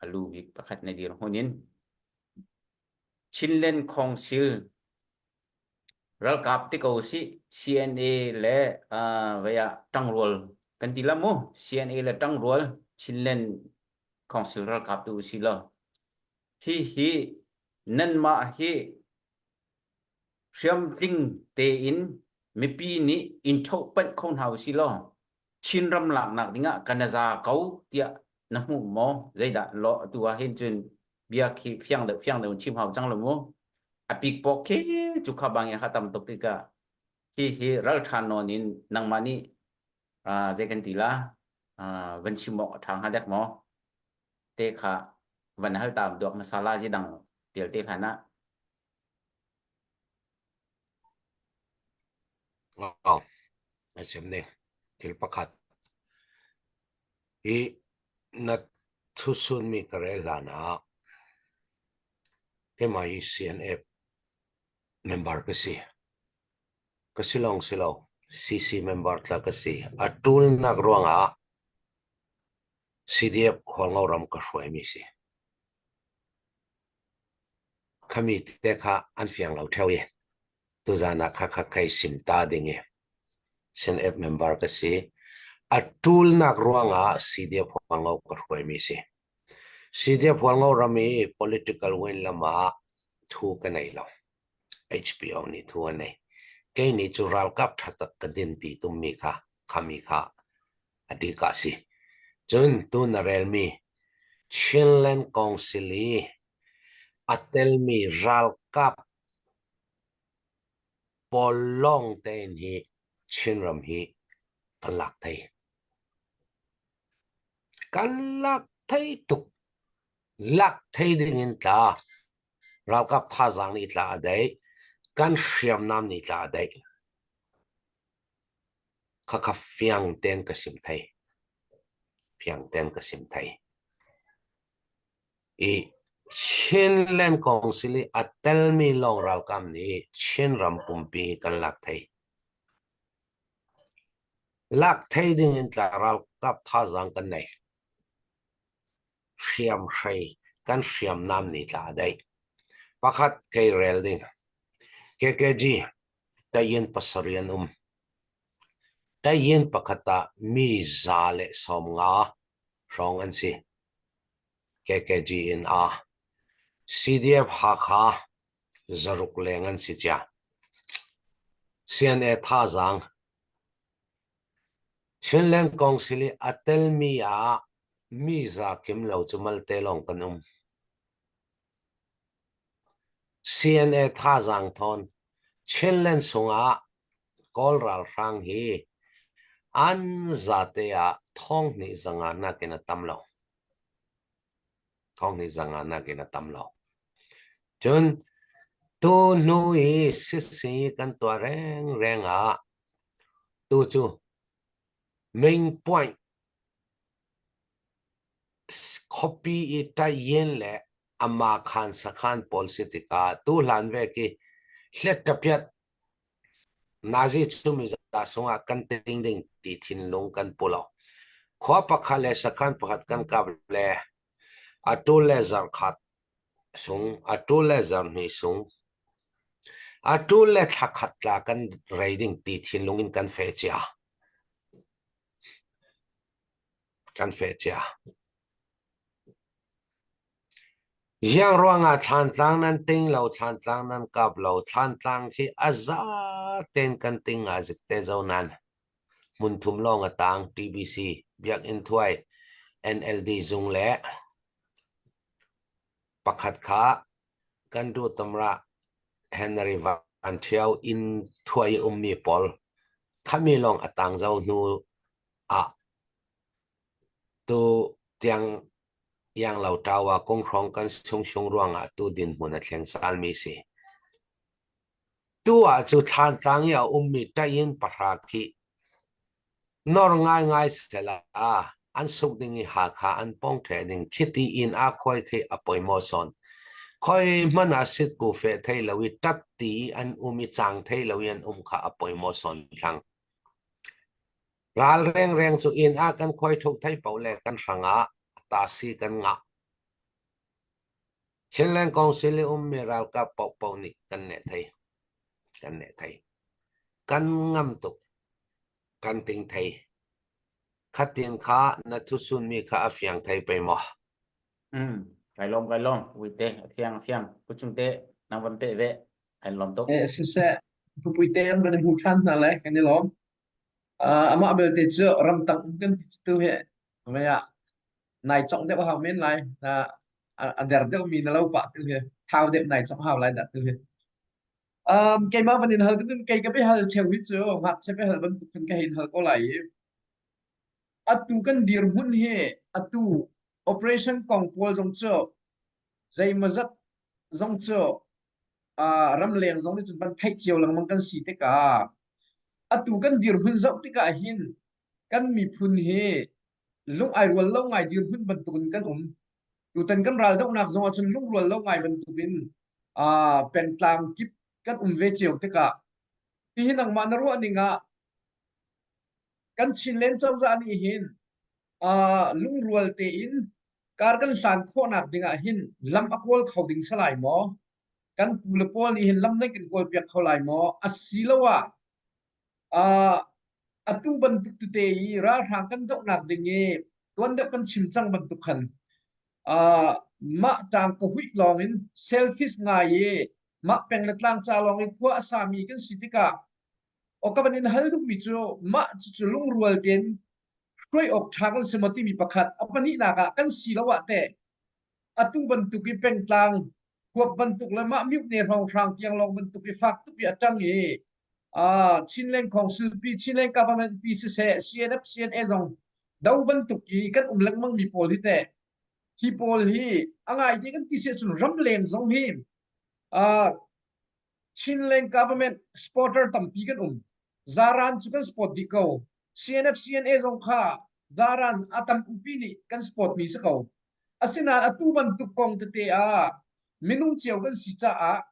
Speaker 4: a lu bik pakhat na dirhmun in Chinland Council. Ralkap ti ko sih CNA le vei ah ṭangrual kan ti la mu CNA le ṭangrual Chinland Council ralkap tu si law hi hi nanmah hi hriamtling tein mipi nih in ṭhohpanh kho hna usih law Chinram laknak dingah kan za ko tiah na hmuh maw? Zeidah law atu ah hin cun bia khi fiang deuh fiang deuh in chim hau cang lo mu. A pikpawk khi cu kha bang in kha tam tuk tikah hi hi ralṭha nawn in nangmah nih zei kan ti la van chim awk a ṭha hnga dek maw? Te kha van hal ta duak hmasa la ji dang vialte hlan ah.
Speaker 7: Oh, na chim ning thil pakhat hi na thusunmi ka rel hlan ah keimah hi CNF member ka si. Ka si lawng si lo, CC member tla ka si. A ṭulnak ruangah CDF Hualngo ram ka hruaimi si. Khami te kha an fiang lo ṭheo i tuzan ah kha kha kai sim ta ding i CNF member ka si. A ṭulnak ruangah CDF Hualngo ka hruaimi si. CDF Hualngo ram i political win lam ah thu ka nei lo. HPO nih thu a nei. Kei nih cu ralkap ṭha tak ka dinpi tummi kha khami kha a dik ah si. Cun tu na relmi Chinland Council i a telmi ralkap pawl lawng tein hi Chinram hi kan lak thei. Kan lak thei tuk. Lak thei ding in tla. Ralkap thazaang nih tla a deih. Kan hriamnam nih tla a deih. Khakha fiang tein ka sim thei. Fiang tein ka sim thei. I Chinland Council i a telmi lawng ralkap nih Chinram pumpi kan lak thei. Lak thei ding in tla ralkap thazaang kan nei. Hriamhrei kan hriamnam nih tla a deih. Pakhat kei rel ding. KKG Tayin pasarih an um. Tayin pakhat ah mi 150 hrawng an si. KKG in a. CDF Hakha 600 leng an si cia. CNA thazaang Chinland Council i a telmi ah mi za kim lo cu malte lawng kan um. CNA thazaang thawn Chinland chungah Kawl ralhrang hi an zate ah thonghnih zanga nakin a tam lo. Thonghnih zanga nakin a tam lo. Cun tu hnu i sisi kan tuah rengreng ah tu cu main point Khuapi i ṭaih-yin le amakhan sakhan pawl si tikah tuhlan vek i hlet-ṭapiat nazi cu miza sungah kan ting ding ti thinlung kan pu lo. Khua pakhat le sakhan pakhat kan kap le atu le zarhkhat sung, atu le zarhhnih sung, atu le thlakhat tla kan rei ding ti thinlung in kan feh cia. Kan feh cia. Ziang ruangah thlantlang nan ting lo, thlantlang nan kap lo, thlantlang khi a za tein kan ting ah zik te zo nan. Hmun thum lawng a tang TBC, Biakinn Thuai, NLD zung le pakhat kha kan duh tamra Henry Van Ṭhio inn thuai i ummi pawl khami lawng a tang zo hnu ah tu tiang iang lo ṭawa kung hrawng kan sungsung ruangah tu dinhmun a thleng salmi si. Tu ah cu thlantlang i a ummi ṭayin pahra khi nor ngaingai sela an suk ding i Hakha an pong ṭhe ding khiti inn a khuai khi a poimaw sawn. Khoi hmanh ah sitku feh thei lo i ṭat ti an um i cang thei lo i an um kha a poimaw sawn thlang. Ral rengreng cu inn ah kan khuai ṭhuk thei paoh le kan hrangah tasi kan ngah. Chinland Council i ummi ralkap paohpaoh nih kan neh thei. Kan ne thei. Kan ngam tuk. Kan ting thei. Khatin kha na thusun mi kha a fiang thei pe maw?
Speaker 4: Mm, kai lom kai lom uite a thiang a thiang kuchung te nang van pe ve kai lom tuk.
Speaker 9: Eh siseh pupuite an van hmu than hna le kan i lawm. Uh, amah belte cu ramtang um kan ti tu hi mei ah nai chong deuh hau men lai na a der deuh mi na lo pah tu hi thau deuh nai chong hau lai dah tu hi. Um, keimah van in hal kan kei ka be hal cheu hi cu ngakchia be hal bantuk khan ka hein hal ko lai i atu kan dirhmun hi atu operation kong pawl zong cu zeimawzat zong cu uh, ramleng zong nih cun van theih cio lengmang kan si tikah atu kan dirhmun zoh tikah hin kan miphun hi lung ai rual lo ngai dirhmun bantukin kan um. Tutan kan raldohnak zong ahcun lungrual lo ngai bantukin uh, pengtlang kip kan um ve cio tikah tihi nangmah na ruah ning ah kan Chinland cozah nih hin uh, lungrual tein kar kan hlan khawhnak ding ah hin lam a kawl kho ding salai maw? Kan pu le pawl nih hin lam nan kan kawl piak kho lai maw? Asiloah uh, atu bantuk tete i ralhrang kan dohnak ding i tuan deuh kan chim cang bantuk khan uh, mah tang ka huih lawng in selfish ngai i mah peng le tlang ca lawng i khua a sami kan si tikah o ka van in hal duhmi cu mah cucu lungrual tein hruai awk ṭha kan si maw timi pakhat a pahnihnak ah kan si lo ah teh atu bantuk i pengtlang huap bantuk le mah mute hrawnghrang tiang lawng bantuk i fak tuk i a ṭang i uh, Chinland Council pi Chinland Government pi siseh CNF CNA zong do bantuk i kan um lengmang mi pawl hi teh hi pawl hi a ngai te kan ti si ahcun ramleng zong hi uh, Chinland government supporter tampi kan um. Zaran cu kan support dih ko. CNF CNA zong kha zaran a tam upi nih kan support mi si ko. Asinain atu bantuk kong tete ah minung cio kan si caah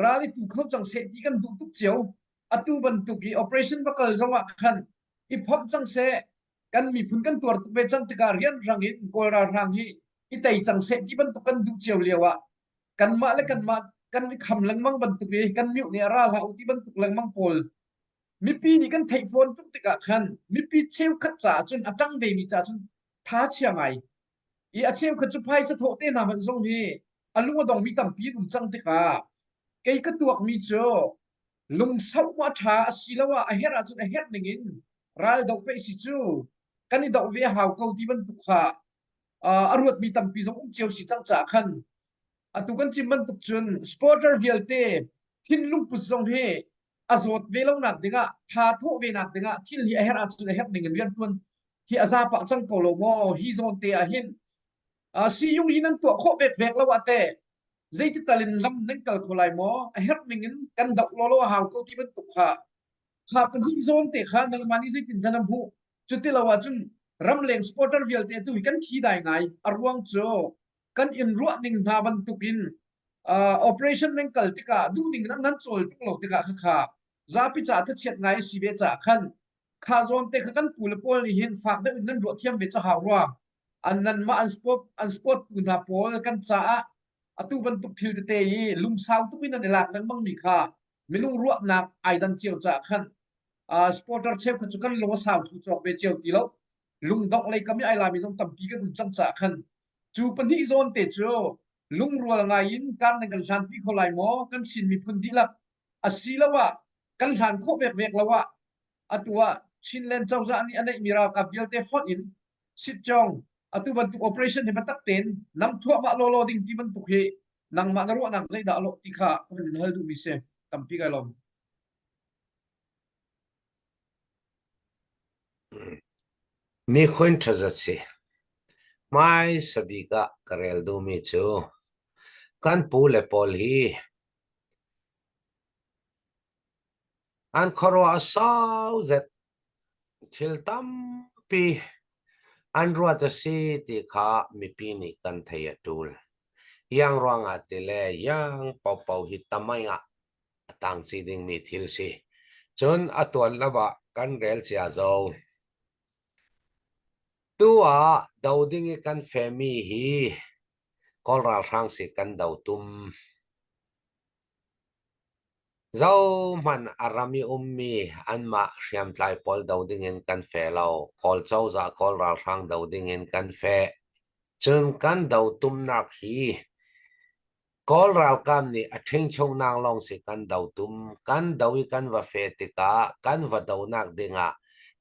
Speaker 9: ral i tu kho cang seh ti kan duh tuk cio. Atu bantuk i operation va kal zong ah khan i phomh cang seh kan miphun kan tuar tuk ve cang tikah rianrang in Kawl ralhrang hi i tei cang seh ti bantuk kan duh cio lio ah kanmah le kanmah kan i kham lengmang bantuk i kan mioh nih a ra hlah u ti bantuk lengmang pawl mipi nih kan theih fawn tuk tikah khan mipi cheukhat caah cun a ṭang vemi caah cun tha chia ngai i a cheukhat cu phaisa thawh te hna hmanh zong hi a lung a dongmi tampi an um cang tikah kei ka tuakmi cu lungsauh ma ṭha asiloah a herh ahcun a herh ning in ral doh pei si cu kan i doh ve a hau ko ti bantuk kha a ruatmi tampi zong um cio si cang caah khan atu kan chim bantuk cun supporter vialte thinlung put zong hi a zawt ve lonak dingah tha thawh ve nak dingah thil hi a herh ahcun a herh ning in riantuan hi a za pah cang ko lo maw hi zawn te ah hin siyung hi nan tuah khawh vek vek lo ah teh zeiti tal in lam nan kal kho lai maw a herh ning in kan doh law law a hau ko ti bantuk kha kha pahnih zawn te kha nangmah nih zeitin dah na hmuh cuti lo ahcun ramleng supporter vialte tu hi kan thi dai ngai a ruang cu kan in ruah ning hna bantukin uh, operation nan kal tikah duh ning nan nan cawl tuk lo tikah kha kha zapi ca thachiat ngai si ve ca khan kha zawn te kha kan pu le pawl nih hin fak deuh in nan ruah thiam ve cha hau rua an nan mah an sport an sport tu hna pawl kan caah atu bantuk thil tete i lungsau tuk in an i lak lengmang mi kha minung ruahnak ai dan cio caah khan uh, supporter cheukhat cu kan lung a sau thu cawk ve cio ti lo lungdongh lei kam i ai lami zong tampi kan um cang caah khan cu pahnih zawn te cu lungrual ngai in kar nan kan hlanpi kho lai maw kan Chin miphun dihlak asiloah kan hlan khawh vek vek lo ah atu ah Chinland cozah nih a neihmi ralkap vialte fonh in sitcong atu bantuk operation hi biatak tein nam thuahmah lawlaw ding ti bantuk hi nangmah na ruahnak zeidah a lawh ti kha ka van in hal duhmi si tampi kai lawm.
Speaker 7: Mi khuen ṭhazat si. Hmaisa bik ah ka rel duhmi cu kan pu le pawl hi an khuaruah a sau zet. Thil tampi an ruat a si ti kha mipi nih kan thei a ṭul. Iang ruangah ti le iang paohpaoh hi tamai ah a tang chih dingmi thil si. Cun a tuan lo ah kan rel cia zau. Tu ah do ding i kan femi hi Kawl ralhrang si kan do tum. Zohhmanh a ram i ummi anmah hriamtlai pawl do dingin kan feh lo. Kawl cozah Kawl ralhrang do dingin kan feh. Cun kan do tumnak hi Kawl ralkap nih a ṭhingchungnak lawng si kan do tum. Kan do i kan va feh tikah kan va donak dingah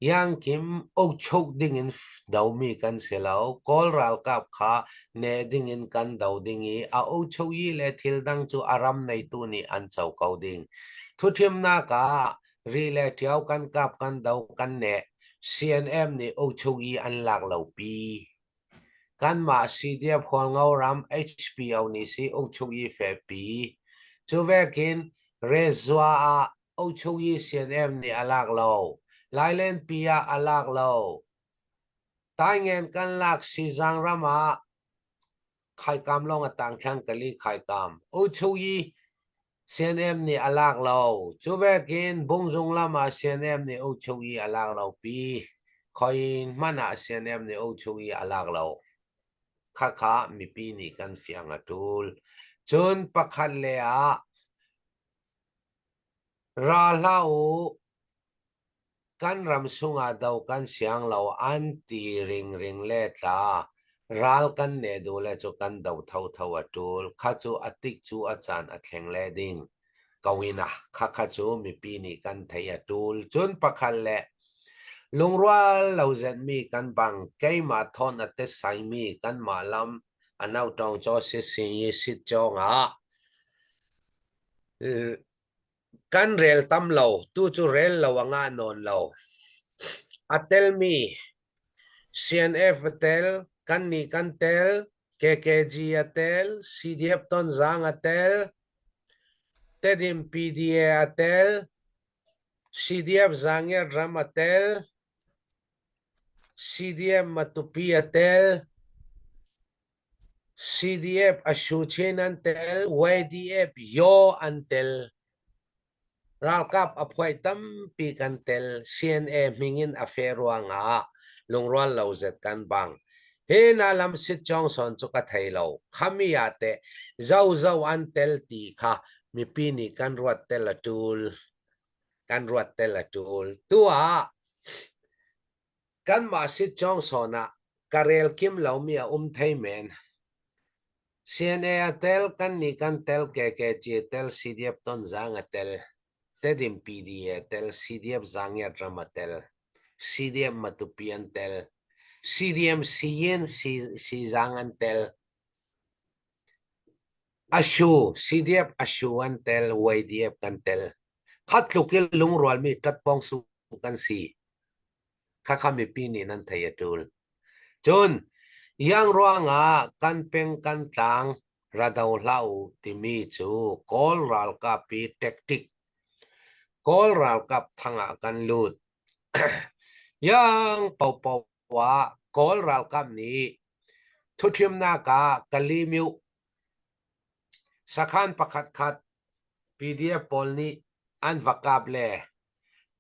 Speaker 7: Iangkim ukchuk dingin domi kan si lo. Kawl ralkap kha ne dingin kan do ding i a ukchuk yi le thil dang cu a ram neitu nih an co ko ding. Thuthimnak ah ri le ṭio kan kap kan do kan neh. CNM nih ukchuk yi an lak lo pi. Kanmah CDF Hualngo ram HPO nih si ukchuk yi fehpi. Cu vekin Rezua ah Ochung i CNM nih a lak lo. Lailenpi ah a lak lo. Taingen kan lak Sizang ram ah khaikam lawng a tang thlang kali khaikam. Ochung i CNM nih a lak lo. Cu vekin Bungzung lam ah CNM nih Ochung i a lak lo pi. Khoi hmanh ah CNM nih Ochung i a lak lo. Khakha mipi nih kan fiang a tul. Cun pakhat le ah Ra hlah u, kan ram sungah do kan siang lo an ti ringring le tla. Ral kan ne duh le cu kan do thotho a ṭul. Kha cu a tik cu a caan a thleng le ding. Ko ina khakha cu mipi nih kan theih a ṭul. Cun pakhat le lungrual lo zetmi kan bang keimah thawn a tetsaimi kanmah lam a nautawng caw sising i sit cawng ah Kan rel tam lo, tucu rel lo a ngah nawn lo. A telmi CNF a tel, kannih kan tel, KKG a tel, CDF Tonzang a tel, Tedim PDA a tel, CDF Zangiat ram a tel, CDF Matupi a tel, CDF Ashuchin an tel, YDF Yaw an tel. Ralkap a phuai tampi kan tel. CNA hming in a fe ruangah lungrual lo zet kan bang. Hi na lam sit chong son cu ka thei lo. Khami ah teh zozo an tel ti kha mipi nih kan ruat tel a tul. Kan ruat tel a tul. Tu ah Kanmah sitcawng sawn ah ka rel kim lomi a um thei men. CNA a tel, kannih kan tel, KKG a tel, CDF Tonzang a tel, Tedim PDA a tel, CDF Zangiat ram a tel, CDF Matupi an tel, CDM Siyin Sizang an tel, Ashu, CDF Ashu an tel, YDF kan tel. Khat tluk i lungrualmi ṭatpawng su kan si. Khakha mipi nih nan thei a ṭul. Cun iang ruangah kan peng kan tlang ra do hlah u timi cu Kawl ralkap i tactic Kawl ralkap thang ah kan lut. Iang paopaoh ah Kawl ralkap nih thuṭhimnak ah Kalimyuh Sakhan pakhatkhat PDF pawl nih an va kap le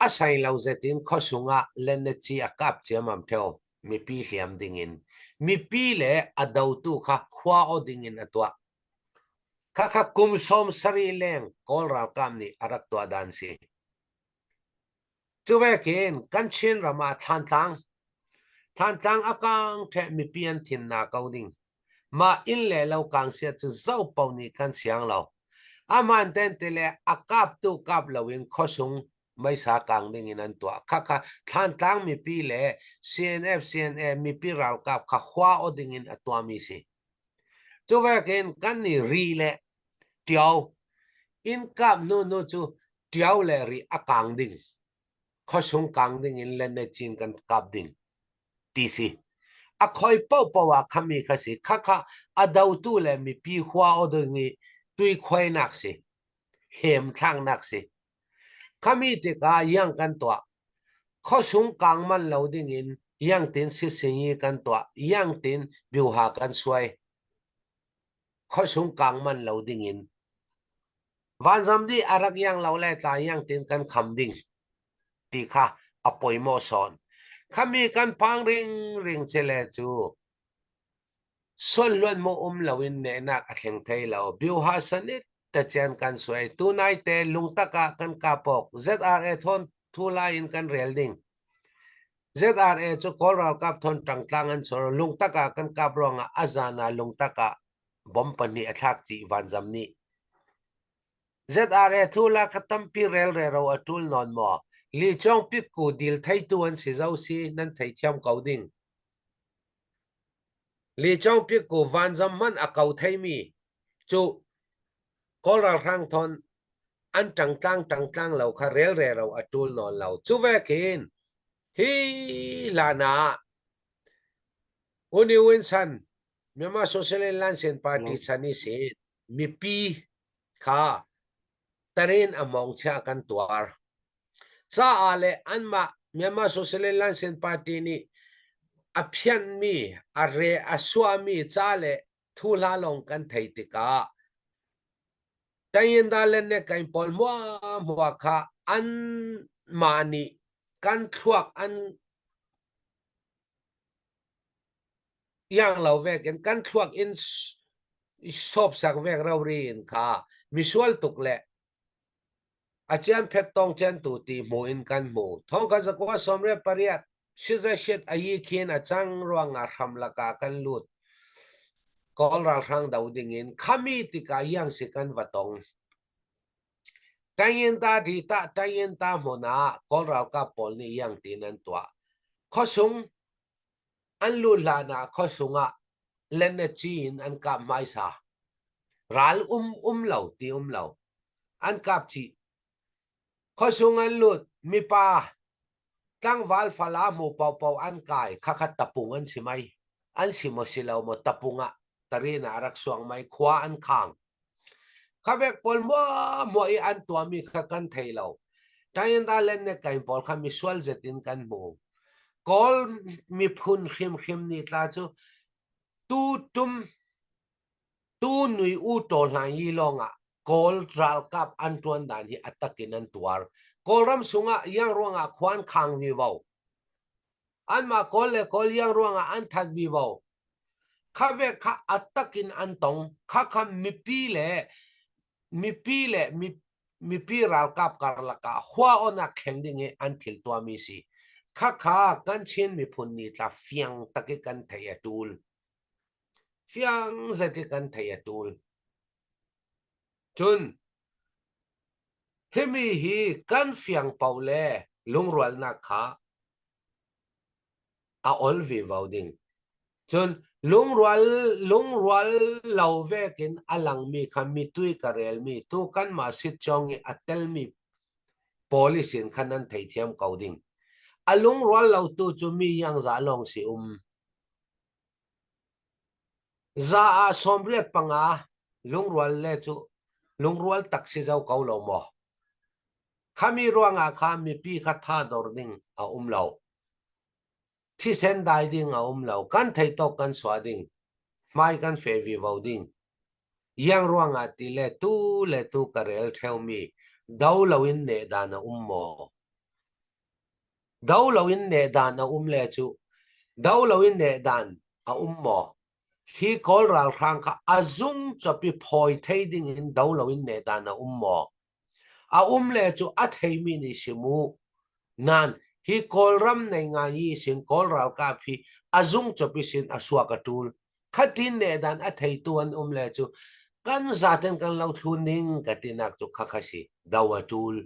Speaker 7: a sai lo zet in khuasung ah lennaci a kap ciammam theo mipi hliam dingin mipi le a dotu kha khua aw dingin a tuah. Khakha kum 70 leng Kawl ralkap nih a rak tuah dan si. Cuvekin kan Chin ram ah Thlantlang Thlantlang a kang ṭheh mipi an thin na ko ding. Mah inn le lo kang siat cu zo paoh nih kan siang lo. Aman ten ti le a kaptu kap loin khuasung meisa kang ding in an tuah. Khakha Thlantlang mipi le CNF CNA mipi ralkap kha hua o ding in a tuahmi si. Cuvekin kan nih ri le ṭio inn kap hnu hnu cu ṭio le ri a kang ding khuasung kang ding in lenecin kan kap ding ti si a khoi paohpaoh ah khami kha si khakha a dotu le mipi hua o ding i tui khuainak si hem thlangnak si khami tikah yang kan tuah khuasung kang man lo ding in yang tin sisingi kan tuah yang tin biuha kan suai khuasung kang man lo ding in vanzam di a rak iang lo le tla iang tin kan kham ding ti kha a poimawh sawn khami kan phang ring ring che le cu sual luan mo um lo in nehnak a thleng thei lo biuha sanit. Tacian kan suai. Tunai te lungtak ah kan kapok. ZRA thawn thu lai in kan rel ding. ZRA cu Kawl ralkap thawn tangtlang an chor. Lungtak ah kan kap ruangah a zan ah lungtak ah bom pahnih a thlak chih vanzam nih. ZRA thu la kha tampi rel rero a tul nawn maw? Li Chong pikku dil theitu an si zo si nan theithiam ko ding. Li Chong pikku vanzam hmanh a ko theimi cu Kawl ralhrang thawn an ṭangtlang ṭangtlang lo kha rel rero a ṭul nawn lo. Cu vekin hi hlan ah U Ni Win chan Myanmar Socialist Lansin Party chan i sin mipi kha tarin a mawngchia kan tuar. Caah le anmah Myanmar Socialist Lansin Party nih a phianhmi, a re a suahmi ca le thuhla lawng kan thei tikah Tayinda le Nekain pawl hmuahhmuah kha anmah nih kan thluak an iang lo vekin kan thluak in sawpsak vek rori in kha misual tuk le A cianphet tong ciantu ti hmu in kan hmu. Thongkhat zakua 18 Shizashit ayi khin a cang ruangah hram lakah kan lut. Kawl ralhrang do dingin khami tikah iangsi kan va tong. Tayinta dita Tayinta hmun ah Kawl ralkap pawl nih iang tin an tuah. Khuasung an luh hlan ah khuasung ah leneci in an kap hmaisa. Ral um um lo ti um lo. An kap chih. Khuasung an lut mipa tlangval fala hmu paohpaoh an kai khakhat tapung an si mai. An si maw si lo maw tapung ah tarin ah a rak suang mai khua an khang. Khavek pawl muahmuah i an tuahmi kha kan thei lo. Tayinda le Nekain pawl kha misual zet in kan hmu. Kawl miphun hrimhrim nih tla cu tu tum tu nui u taw hlan yi lawngah Kawl ralkap an ṭuan dan hi a takin an tuar. Kawlram sungah iang ruangah khua an khang vivo. Anmah Kawl le Kawl iang ruangah an that vivo. Kha ve kha a takin an tong. Kha kha mipi le mipi le mipi ralkap karlak ah hua onak thleng ding i an thil tuahmi si. Kha kha kan Chin miphun nih tla fiang tak i kan thei a tul. Fiang zet i kan thei a tul. Cun himi hi kan fiang paoh le lungrualnak kha a ol vivo ding. Cun lungrual lungrual lo vekin a langmi kha mitui ka relmi tu kanmah sitcawng i a telmi police in khan nan theithiam ko ding. A lungrual lo tu cu mi iangza lawng si um. Za ah 85 lungrual le cu lungrual tak si zo ko lo maw? Khami ruangah kha mipi kha tha dor ding a um lo. Thisen dai ding a um lo. Kan thei tawk kan suah ding. Hmai kan fe vivo ding. Iang ruangah ti le tu le tu ka rel theumi do loin neh dan a um maw? Do loin neh dan a um le cu do loin neh dan a um maw? Hi Kawl ralhrang kha a zung cop i phawi thei ding in do loin neh dan a um maw? A um le cu a theimi nih si mu. Nain hi Kawlram nei ngai i sin Kawl ralkap hi a zung cop i sin a suak a ṭul. Khatin nehdan a theitu an um le cu kan zaten kan lo thlu ning ka tinak cu khakha si do a ṭul.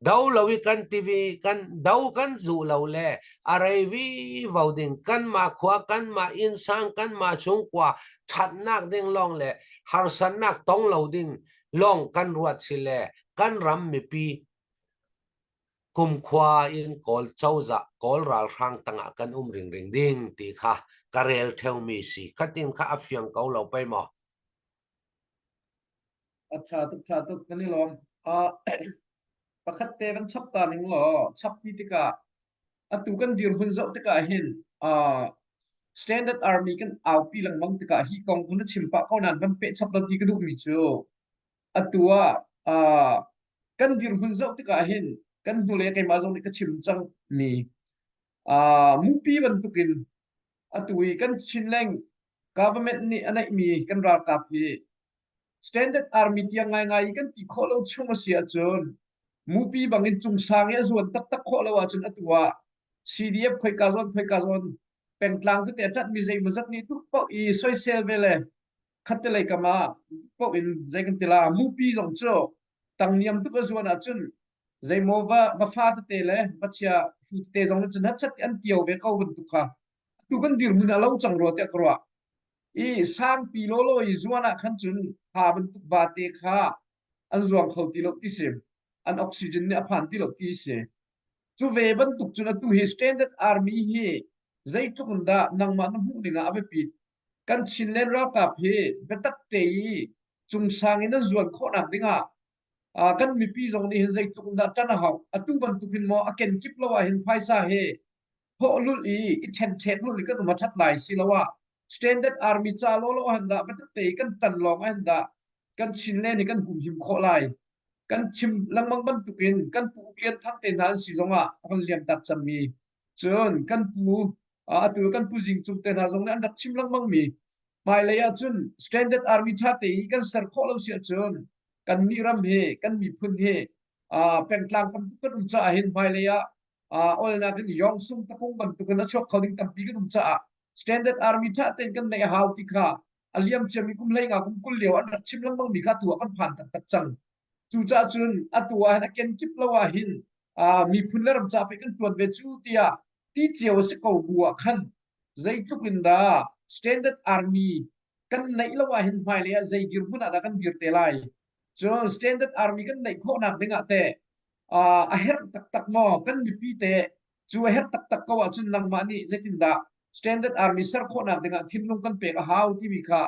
Speaker 7: Do lo i kan tivi kan do kan duh lo le a rei vi vo ding kanmah khua kanmah innsang kanmah chungkua ṭhatnak ding lawng le harsatnak tong lo ding lawng kan ruat si le kan ram mipi kumkhua in Kawl cozah Kawl ralhrang tangah kan um ringring ding ti kha ka rel theumi si khatin kha a fiang ko lo pei maw
Speaker 9: A ṭha tuk ṭha tuk kan i lawm. Uh, pakhat te kan chap ta ning law chap ti tikah atu kan dirhmun zoh tikah hin uh, Standard Army kan aupi lengmang tikah hi kong kun na chim pah ko nain van peh chap lo ti ka duhmi cu atu ah uh, kan dirhmun zoh tikah hin kan hnulei keimah zong nih ka chim cang mi uh, mupi bantukin atu i kan Chinland government nih a neihmi kan ralkap hi. Standard Army tiang ngaingai i kan ti khawh lo chung a si ahcun mupi bangin cungsang i a zuan taktak khawh lo ahcun atu ah CDF khoika zawn khoika zawn pengtlang tete a ṭatmi zeimawzat nih tuk paoh i soisel ve le khattelei kam ah paoh in zei kan ti la mupi zong cu tangniam tuk a zuan ahcun zeimaw va va fa tete le va chia fu tete zong nih cun hatchat an tio ve ko bantuk kha atu kan dirhmun a lo cang rua tiah ka ruah. I sangpi lawlaw i zuan ah khan cun ha bantuk vate kha an zuang kho ti lo ti si. An oxygen nih a phan ti lo ti si. Cu ve bantuk cun atu hi Standard Army hi zeitluk in dah nangmah na hmuh ning ah a biapit. Kan Chinland ralkap hi biatak te i cungsang in an zuan khawhnak ding ah kan mipi zong nih hin zeitluk in dah ṭan a hau. Atu bantuk hin maw a kenkip lo ah hin phaisa hi thawh lulh i i ṭhenṭhek lulh i kan um a ṭhat lai siloah Standard Army ca lawlaw han dah biatak te i kan tan lawng ah hin dah kan Chinland hi kan humhim khawh lai. Kan chim lengmang bantukin kan pu Lian Thang te hna an si zongah a kan liamtak cangmi cun kan pu atu kan pu Zing Cung te hna zong nih an rak chim lengmang mi hmailei ah cun Standard Army ṭha te i kan ser khawh lo si ahcun kan nih ram hi kan miphun hi pengtlang tam tuk kan um caah hin hmailei ah olnak in yong sung tapung bantukin a chuak kho ding tampi kan um caah Standard Army ṭha tein kan neih a hau ti kha a liam ciami kum hlei nga kum 20 lio an rak chim lengmang mi kha tu ah kan phan taktak cang. Cucaah cun atu ah hin a kenkip lo ah hin miphun le ram ca pe kan ṭuan ve cu tiah ti cio a si ko bu ah khan zeitluk in dah Standard Army kan neih lo ah hin hmailei ah zei dirhmun ah dah kan dir te lai? Cun Standard Army kan neih khawhnak ding ah teh a herh taktak maw kan mipi te cu a herh taktak ko ahcun nangmah nih zeitindah Standard Army ser khawhnak dingah thinlung kan pek a hau timi kha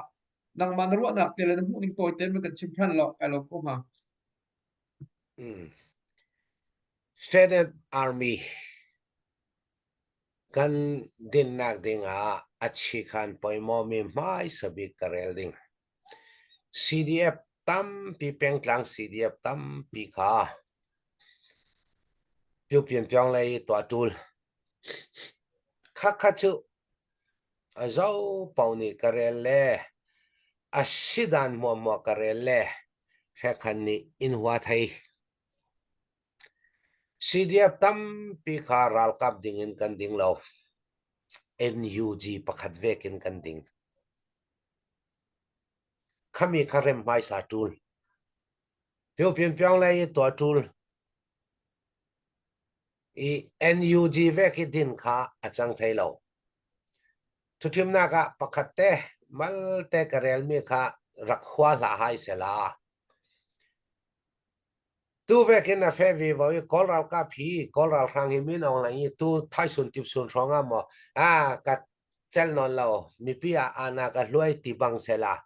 Speaker 9: nangmah na ruahnak te le na hmuhning tawi tein kan chim ṭhan law kai lawm ko hnga.
Speaker 7: Mm. Standard Army kan dinnak dingah a chikhan poimawmi hmaisa bik ka rel ding. CDF tampi pengtlang CDF tampi kha Pyupyanpyong lei tuah ṭul. Khakha cu a zo paoh nih ka rel le a si dan hmuahhmuah ka rel le hrekhan nih in hua thei. CDF tampi kha ralkap ding in kan ding lo. NUG pakhat vek in kan ding. Khami kha rem hmaisa ṭul. Pyupyanpyong lei i tuah ṭul. I NUG vek i din kha a cang thai lo. Thuthimnak ah pakhat te malte ka relmi kha rak hua hlah hai sela. Tu vekin a fe vivo i Kawl ralkap hi Kawl ralhrang hi min Aung Hlaing hi tu thaisun tipsun hrawng ah maw a ka cel nawn lo mipi ah ana ka hluai ti bang sela.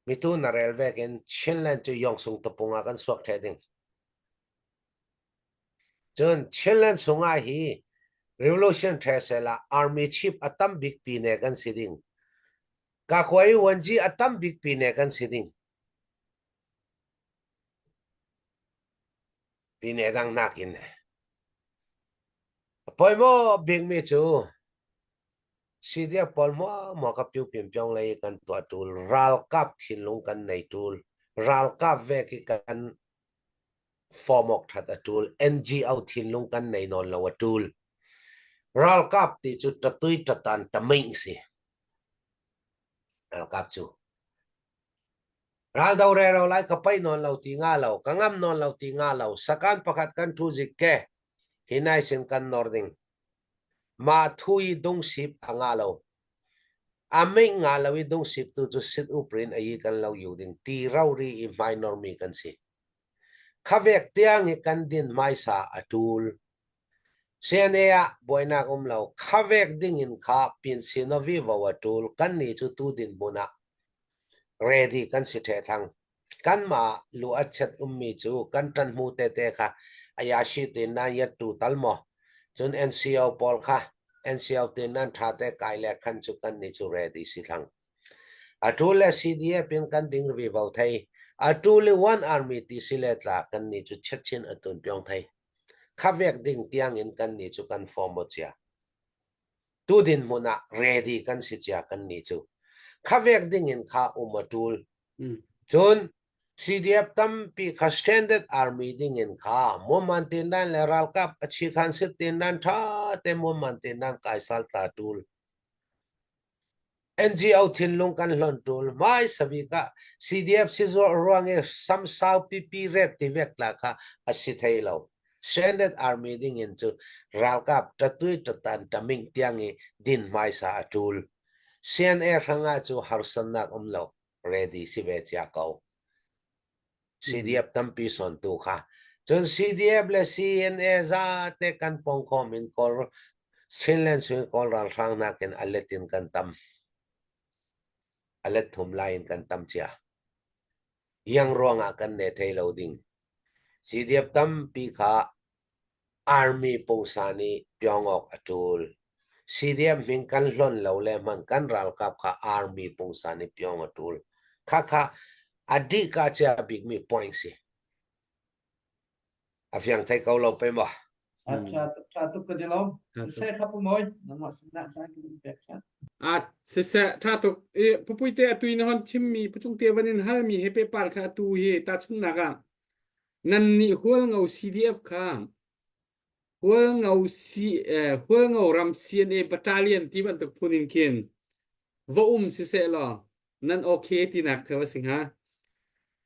Speaker 7: Mitu na rel vekin Chinland cu Yong-sung tapung ah kan suak the ding. Cun Chinland chungah hi revolution the sela army chief a tam bik pi ne kan si ding. Kakuai wanji a tam bik pi ne kan si ding. Pine dang nakin a poimaw bikmi cu CDF pawl hmuahhmuah ka piu-pimpyong lei kan tuah ṭul, ralkap thinlung kan nei ṭul, ralkap vek i kan form awk ṭhat a ṭul, NGO thinlung kan nei nawn lo a ṭul. Ralkap ti cu ṭatui ṭatan ṭameih si. Ralkap cu. Raldo rero lai ka paih nawn lo ti nga lo, ka ngam nawn lo ti nga lo, sakan pakhat kan ṭhu zik ke, hi nai sin kan nor ding. Mah thu i dungsip a nga lo. A meih nga lo i dungsip tu cu sit uprin a yi kan lo yu ding ti rori i hmai normi kan si. Khavek tiang i kan din hmaisa a ṭul. CNA ah buainak um lo. Khavek ding in kha pin sinovi vo a ṭul. Kan ni cu tu din hmun ah ready kan si ṭhe thang. Kanmah lu a chet ummi cu kan ṭanhmu tete kha ayashi tin nan yat tu tal maw? Cun NCO pawl kha NCO tin nan ṭha te kai le khan cu kan nih cu ready si thlang. Atu le CDF in kan ding vivo thei. Atu le One Army ti si le tla kan nih cu chetchin atun pyong thei. Khavek ding tiang in kan nih cu kan form chia. Tu din hmun ah ready kan si cia kan nih cu. Khavek ding in kha um a ṭul. Cun CDF tampi kha Standard Army ding in kha muamman tin nan le ralkap a chikhan sit tin nan tha te muamman tin nan kai sal tla tul. NGO thinlung kan hlon tul. Mai sabik ah CDF si ruang i samsau pipi ret ti vek tla kha a si thei lo. Standard Army ding in cu ralkap tatui tatan taming tiang i din hmaisa a tul. CNA hrangah cu harsannak um lo. Ready si ve cia ko. CDF tampi sawntu kha. Cun CDF le CNA zate kan pongkhawm in Kawl Chinland chung Kawl ralhrang nakin a let in kan tam. A let thum lai in kan tam cia. Yang ruangah kan ne thei lo ding. CDF tampi kha Army pungsan i pyawng awk a ṭul. CDM hming kan hlonh lo le hmanh kan ralkap kha Army pungsan i pyawng a ṭul. Khakha a dihka chia bikmi point si. A fiang thei ko lo pe maw?
Speaker 9: A ṭha tuk ṭha tuk ka ti lo. Siseh kha pu mawi nangmah sinah caan ka in pek ṭhan.
Speaker 3: A siseh ṭha tuk i pupuite atu in hon chimmi pucung te van in halmi he pepar kha atu hi tahchunhnak ah Nan nih Hualngo CDF kha Hualngo C Hualngo ram CNA battalion ti bantuk phun in khin va um siseh law nan okay tinak kha va si hnga.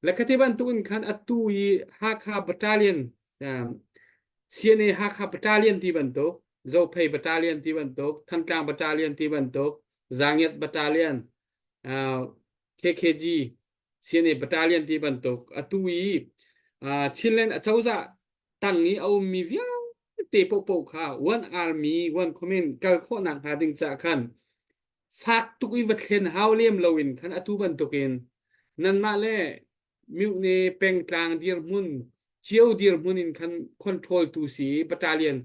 Speaker 3: Le khati bantuk in khan atu i Hakha battalion CNA Hakha battalion ti bantuk Zophei battalion ti bantuk Thantlang battalion ti bantuk Zangiat battalion KKG CNA battalion ti bantuk atu i Chinland acozah tang i a ummi vialte paohpaoh kha one army one command kal khawhnak hnga ding caah khan fak tuk i va thlen hau lem loin khan atu bantukin nanmah le myone pengtlang dirhmun cio dirhmun in khan control tu si battalion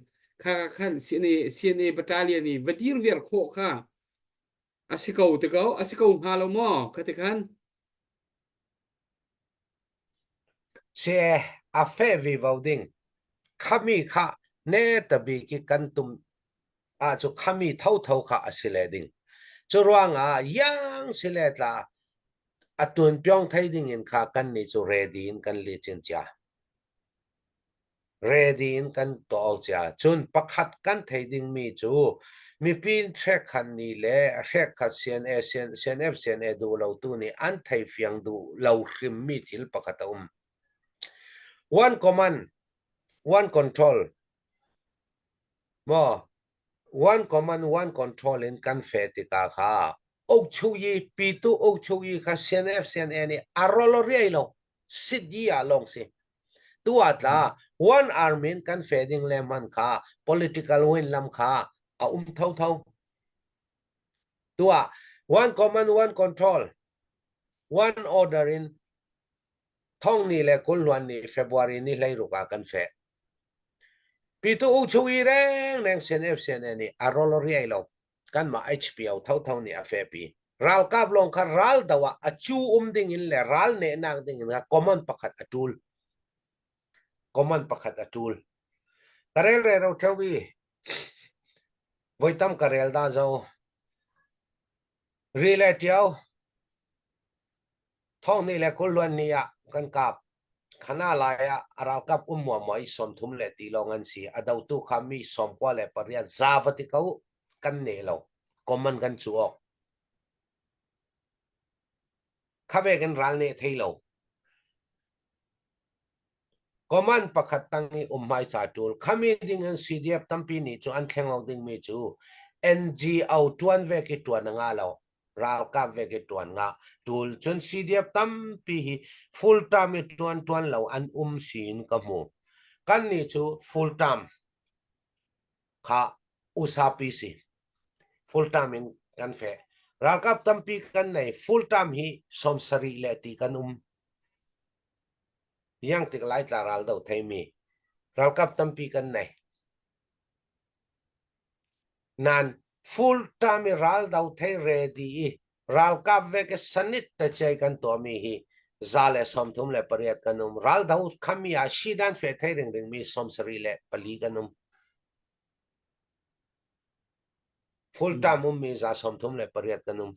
Speaker 3: kha khan CNA CNA battalion i va dir viar khawh kha A si ko te ko, a si ko hnga lo maw? Kha ti khan.
Speaker 7: Se a fe vivo ding. Khami kha ne tabi ki kan tum ah cu khami thotho kha a si le ding. Cu ruangah yang si le tla a tun pyong thei ding in kha kan ni cu ready in kan li cin cia. Ready in kan tuah cia. Cun pakhat kan thei dingmi cu mipi hrekkhat nih le hrekkhat CNA, CNF, CNA duh lotu nih an thei fiang duh lo hrimmi thil pakhat a um. One command, one control. Maw one command, one control in kan fe tikah kha Okchuyi pitu Okchuyi kha CNF CNA nih a rolo riai lo sit ah lawng si. Tu ah tla one army in kan fe ding le man kha political win lam kha a um thotho. Tu ah one command one control one order in thong ni le kulhluan ni February ni 16 ah kan fe. Pitu u chu i reng reng CNF CNA nih a rol riai lo. Kanmah HPO thotho nih a fepi. Ralkap lawng kha ral do ah a cu um ding in le ral nehnak ding in kha common pakhat a tul. Common pakhat a tul. Ka rel re ro theo i voi tam ka rel da zo. Ri le tiao Thong ni le kulluan ni ah kan kap. Khana lai ah a ralkap um muamua i 30 le ti lawng an si. A dotu kha mi 98 za va ti ko kan ne lo. Common kan cu awk. Kha ve kan ral ne thei lo. Command pakhat tang i um hmaisa ṭul. Khami ding in CDF tampi nih cu an thleng awk dingmi cu NGO ṭuan ve khi ṭuan a ngah lo. Ralkap ve khi ṭuan ngah. Ṭul cun CDF tampi hi full term i ṭuan ṭuan lo an um siin ka hmu. Kan nih cu full term kha usapi si. Full term in kan feh. Ralkap tampi kan nei. Full term hi 70 le ti kan um. Iang tik Laitla ral do theimi ralkap tampi kan nei. Nan full term i ral do thei ready i ralkap ve ke sanit te chei kan tuahmi hi 138 kan um. Ral do khami ah shidan fe thei ring ring mi 74 kan um. Full term ummi 138 kan um.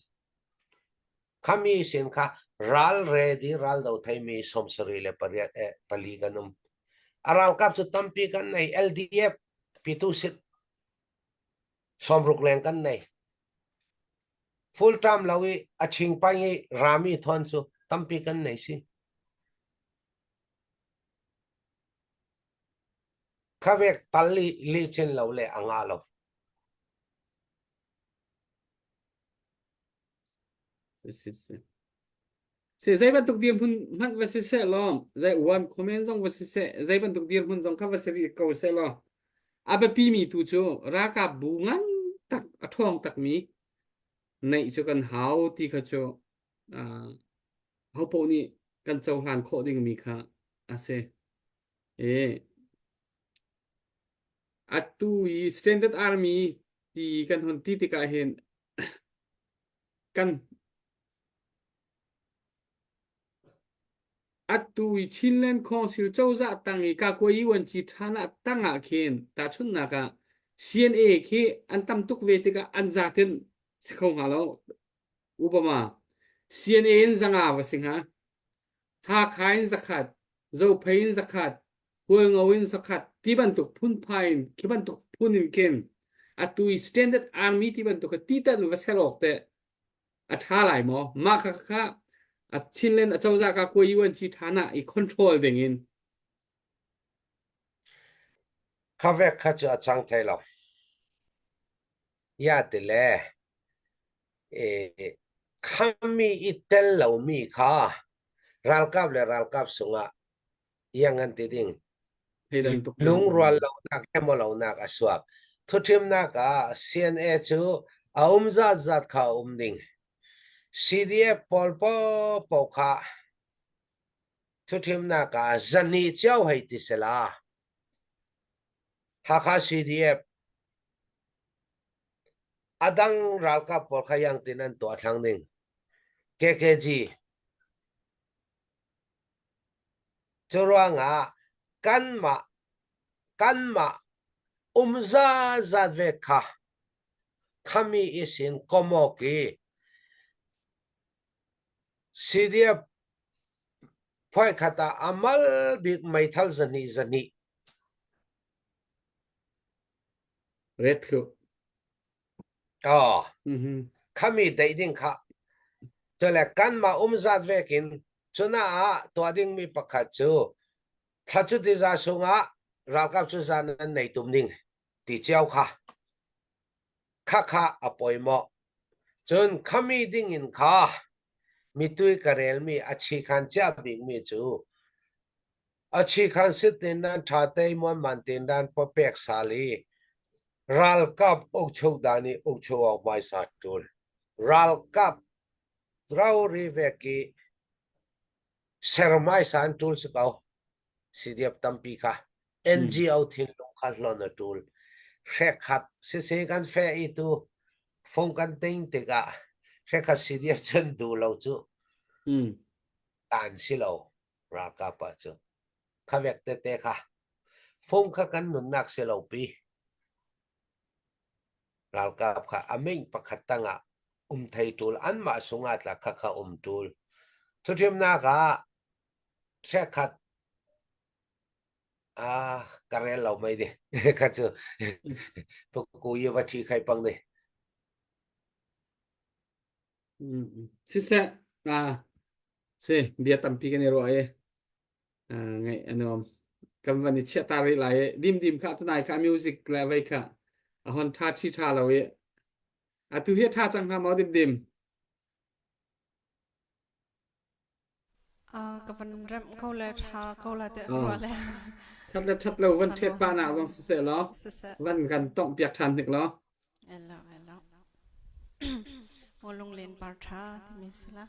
Speaker 7: Khami sin kha. Ral ready ral do theimi 78 e pali kan um. A ralkap cu tampi kan nei LDF pitu sit 60 leng kan nei. Full term lo i a chingpang i rami thon cu tampi kan nei si. Khavek tal li li chin lo le a nga lo.
Speaker 3: Si si. Si zei bantuk dirhmun hmanh va si seh law, zei one comment zong va si seh, zei bantuk dirhmun zong kha va si rih ko seh law, a biapi mi tu cu ralkap bu ngan tak a ṭhawng takmi neih cu kan hau ti kha cu uh, hopoh nih kan cohlan khawh dingmi kha a si. E, atu i Standard Army ti kan hon ti tikah hin kan atu i Chinland Council cozah tang i Kakwa Yuanci ṭhan ah tang ah khin tahchunhnak ah CNA khi an tam tuk ve tikah an zaten si kho hnga lo. Upama CNA in zanga va si hnga. Hakha in zakhat, Zophei in zakhat, Hualngo in zakhat ti bantuk phunphai in khi bantuk phun in khin atu i Standard Army ti bantuk kha titan va ser awk teh a ṭha lai maw? Mah kha kha a Chinland acozah ka kua UNG ṭhan ah i control ding in.
Speaker 7: Kha vek kha cu a cang thai lo. Ya ti le khami i tel lomi kha ralkap le ralkap sungah iang an ti ding. Lungrual lonak lonak a suak. Thuthimnak ah CNA cu a um zat zat kha um ding. CDF pawl po kha thuthimnak ah zani cio hei ti sela. Hakha CDF A dang ralkap pawl kha yangtin an tuah thlang ding. KKG. Cu ruangah kanmah kanmah um zazat ve kha khami isin komok i CDF phuaikhat ah a mal bik meithal zahnih zahnih
Speaker 3: Ret thlu.
Speaker 7: Aw. Khami deih ding kha. Cule kanmah umzat vekin cuna ah tuah dingmi pakhat cu thla cu tiza sungah ralkap cu zan an nei tum ding ti cio kha. Kha kha a poimawh. Cun khami ding in kha mitui ka relmi a chikhan cia bikmi cu A chikhan sit in nan ṭha te muanman tein nan pek sal i ralkap ukchuk dan i ukchuk awk hmaisa ṭul. Ralkap rori vek i ser hmaisa an ṭul si ko. CDF tampi kha NGO thinlung kha hlon a ṭul. Hrekhat sisi kan fe i tu fung kan ting tikah hrekhat CDF cun duh lo cu tan si lo. Ralkap ah cu kha vek tete kha fung kha kan nunnak si lo pi. Ralkap kha a ming pakhat tangah um thei ṭul anmah sungah tla kha kha um ṭul. Thuṭhimnak ah hrekhat ah ka rel lo mei di kha cu ku yi va ṭhi khai pang ni.
Speaker 3: Siseh, si bia tampi kan i ruah i ngaih a nuam. Kan van i chiah ta rih lai i dimdim kha tunai kha music le vei kha a hon ṭha ṭhi ṭha lo i atu hi a ṭha cang hnga maw dimdim?
Speaker 2: Ka van remh ko le ṭha ko la tiah ka ruah le.
Speaker 3: Ṭhat le ṭhat lo van ṭhet pa nak zong siseh law
Speaker 2: Siseh.
Speaker 3: van kan tongh piak ṭhan hnik law.
Speaker 2: Elo elo. Maw lunglen par ṭha timi si la.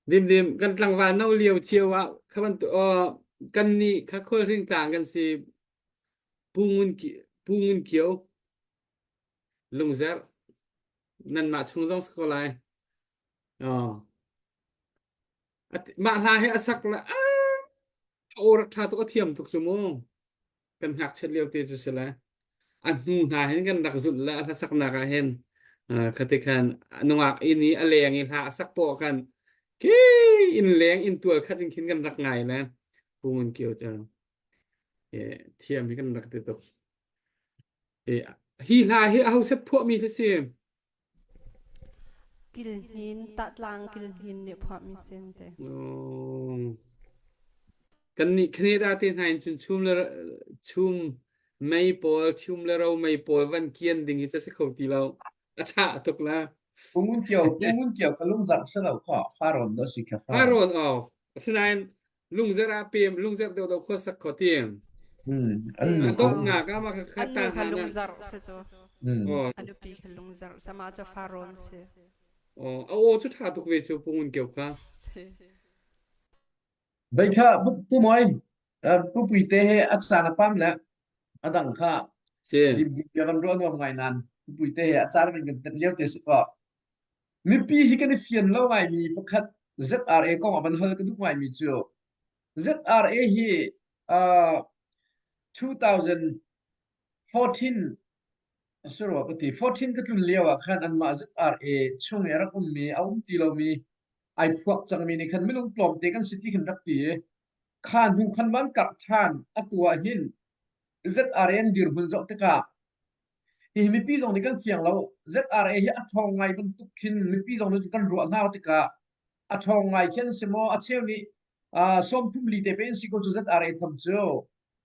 Speaker 3: Dimdim kan tlangval no lio cio ah kha bantuk aw kan nih kha khualhring tlang kan si Pu Ngun Pu Ngun Kio Lungzerh nanmah chung zong si ko lai. Oh. Mah hla hi a sak la aw rak ṭha tuk a thiam tuk cu mu. Kan ngakchiat lio te cu si le. A hnu hna hin kan rak zulh le a hlasaknak ah hin khati khan nungak inn i a leng i hla a sak poah khan ki inn leng inn tual khat in khin kan rak ngai le Pu Ngun Kio cu thiam hi kan rak ti tuk. Hi hla hi aho set phuahmi hi si?
Speaker 2: Kilhnin, tahtlang kilhnin nih phuahmi sin te.
Speaker 3: Oh. Kan nih Canada te hna in cun chum le chum mei pawl chum le ro mei pawl van kian ding hi ca si kho ti lo. A chah tuk la.
Speaker 9: Pungun kio pungun kio ka lungzarh si lo kha faron do si kha
Speaker 3: faron. Faron of. Asinain lungzerh ah pem lungzerh deuh deuh khua sak kho ti.
Speaker 9: An nu
Speaker 3: donghnak ah mah kha
Speaker 2: An nu kha lungzarh si cu. A nupi kha lungzarh sama cu faron si.
Speaker 3: Oh, a aw cu ṭha tuk ve cu pungun kio kha.
Speaker 2: Si.
Speaker 9: Bei kha pu moi pu pui te he a caan a pam le a dang kha
Speaker 3: Si.
Speaker 9: dim dim bia kan ruah nuam ngai nan pu pui te he a caan kan kan lio te si ko. Mipi hi kan i fian lo ngaimi pakhat ZRA kong ah van hal ka duh ngaimi cu ZRA hi uh, 2014 a si rua ka ti 14 ka tlun lio ah khan anmah ZRA chung i a rak ummi a um ti lomi ai phuak cangmi nih khan minung tlawmte kan si ti khan rak ti i kha hnu khan van karh ṭhan atu ah hin ZRA an dirhmun zoh tikah Hihi mipi zong nih kan fiang lo. ZRA hi a ṭhawng ngai bantuk khin mipi zong nih kan ruah hna tikah a ṭhawng ngai khi an si maw? A cheu nih 30 li te pe in si ko cu ZRA tham cu.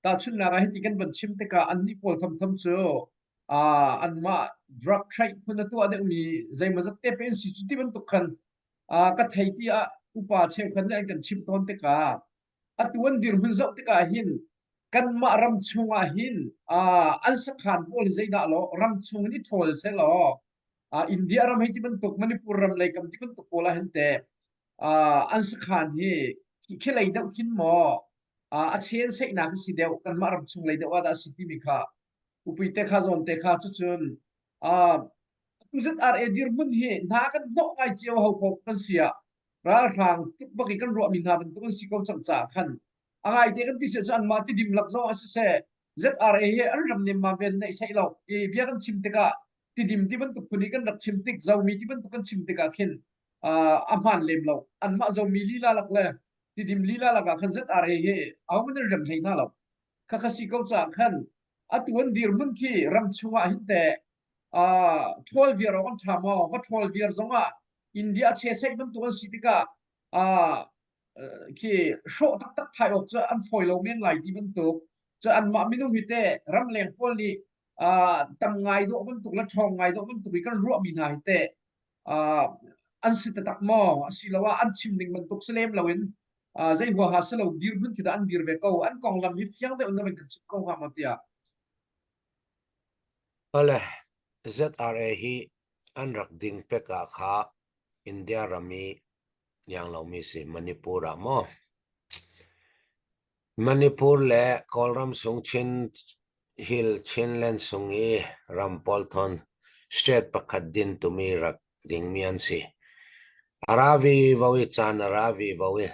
Speaker 9: Tahchunhnak ah hiti kan van chim tikah annih pawl thamtham cu uh, anmah drug trade phun a tuah deuhmi zeimawzat te pe in si cu ti bantuk khan uh, ka thei ti ah upa cheukhat nih an kan chimh tawn tikah atu an dirhmun zoh tikah hin kanmah ram chungah hin uh, an sakhan pawl hi zeidah law ram chung in i ṭhawl selaw uh, India ram hei ti bantuk Manipur ram lei kam ti bantuk pawl ah hin te uh, an sakhan hi khi lei deuh khin maw uh, a chen seihnak si deuh kanmah ram chung lei deuh ah dah si timi kha upui te kha zawn te kha cucun uh, ZRA dirhmun hi hna kan hnawh ngai cio ho ko kan si ah ralhrang tuk bak i kan ruahmi hna bantuk an si ko cang caah khan a ngaite kan ti si cu anmah tidim lak zong ah siseh ZRA hi an ram nemmam ven neih saih lo i bia kan chim tikah tidim ti bantuk phun i kan rak chim tik zomi ti bantuk kan chim tikah khin a hmaan lem lo anmah zomi lila lak le tidim lila lakah khan ZRA hi ahohmanh an rem hlei hna lo khakha si ko caah khan atu an dirhmun khi ram chungah hin teh ṭhawl viar awk an ṭha maw va ṭhawl viar zongah India che seih bantuk an si tikah khi hrawh taktak thai awk cu an fawi lo men lai ti bantuk cu anmah minung hi teh ramleng pawl nih tam ngai dawh bantuk le ṭhawng ngai dawh bantuk i kan ruahmi hna hi teh an si taktak maw asiloah an chim ning bantuk si lem loin zei huaha si lo dirhmun khi dah an dir ve ko an konglam hi fiang deuh in na van kan chim ko hnga maw tiah
Speaker 7: Pale ZRA hi an rak ding pek ah kha India ram i ianglomi si Manipur ah maw? Manipur le Kawlram sung Chin Hill Chinland sung i ram pawl thawn state pakhat din tumi rak dingmi an si. A ra vi vo i caan a ra vi vo i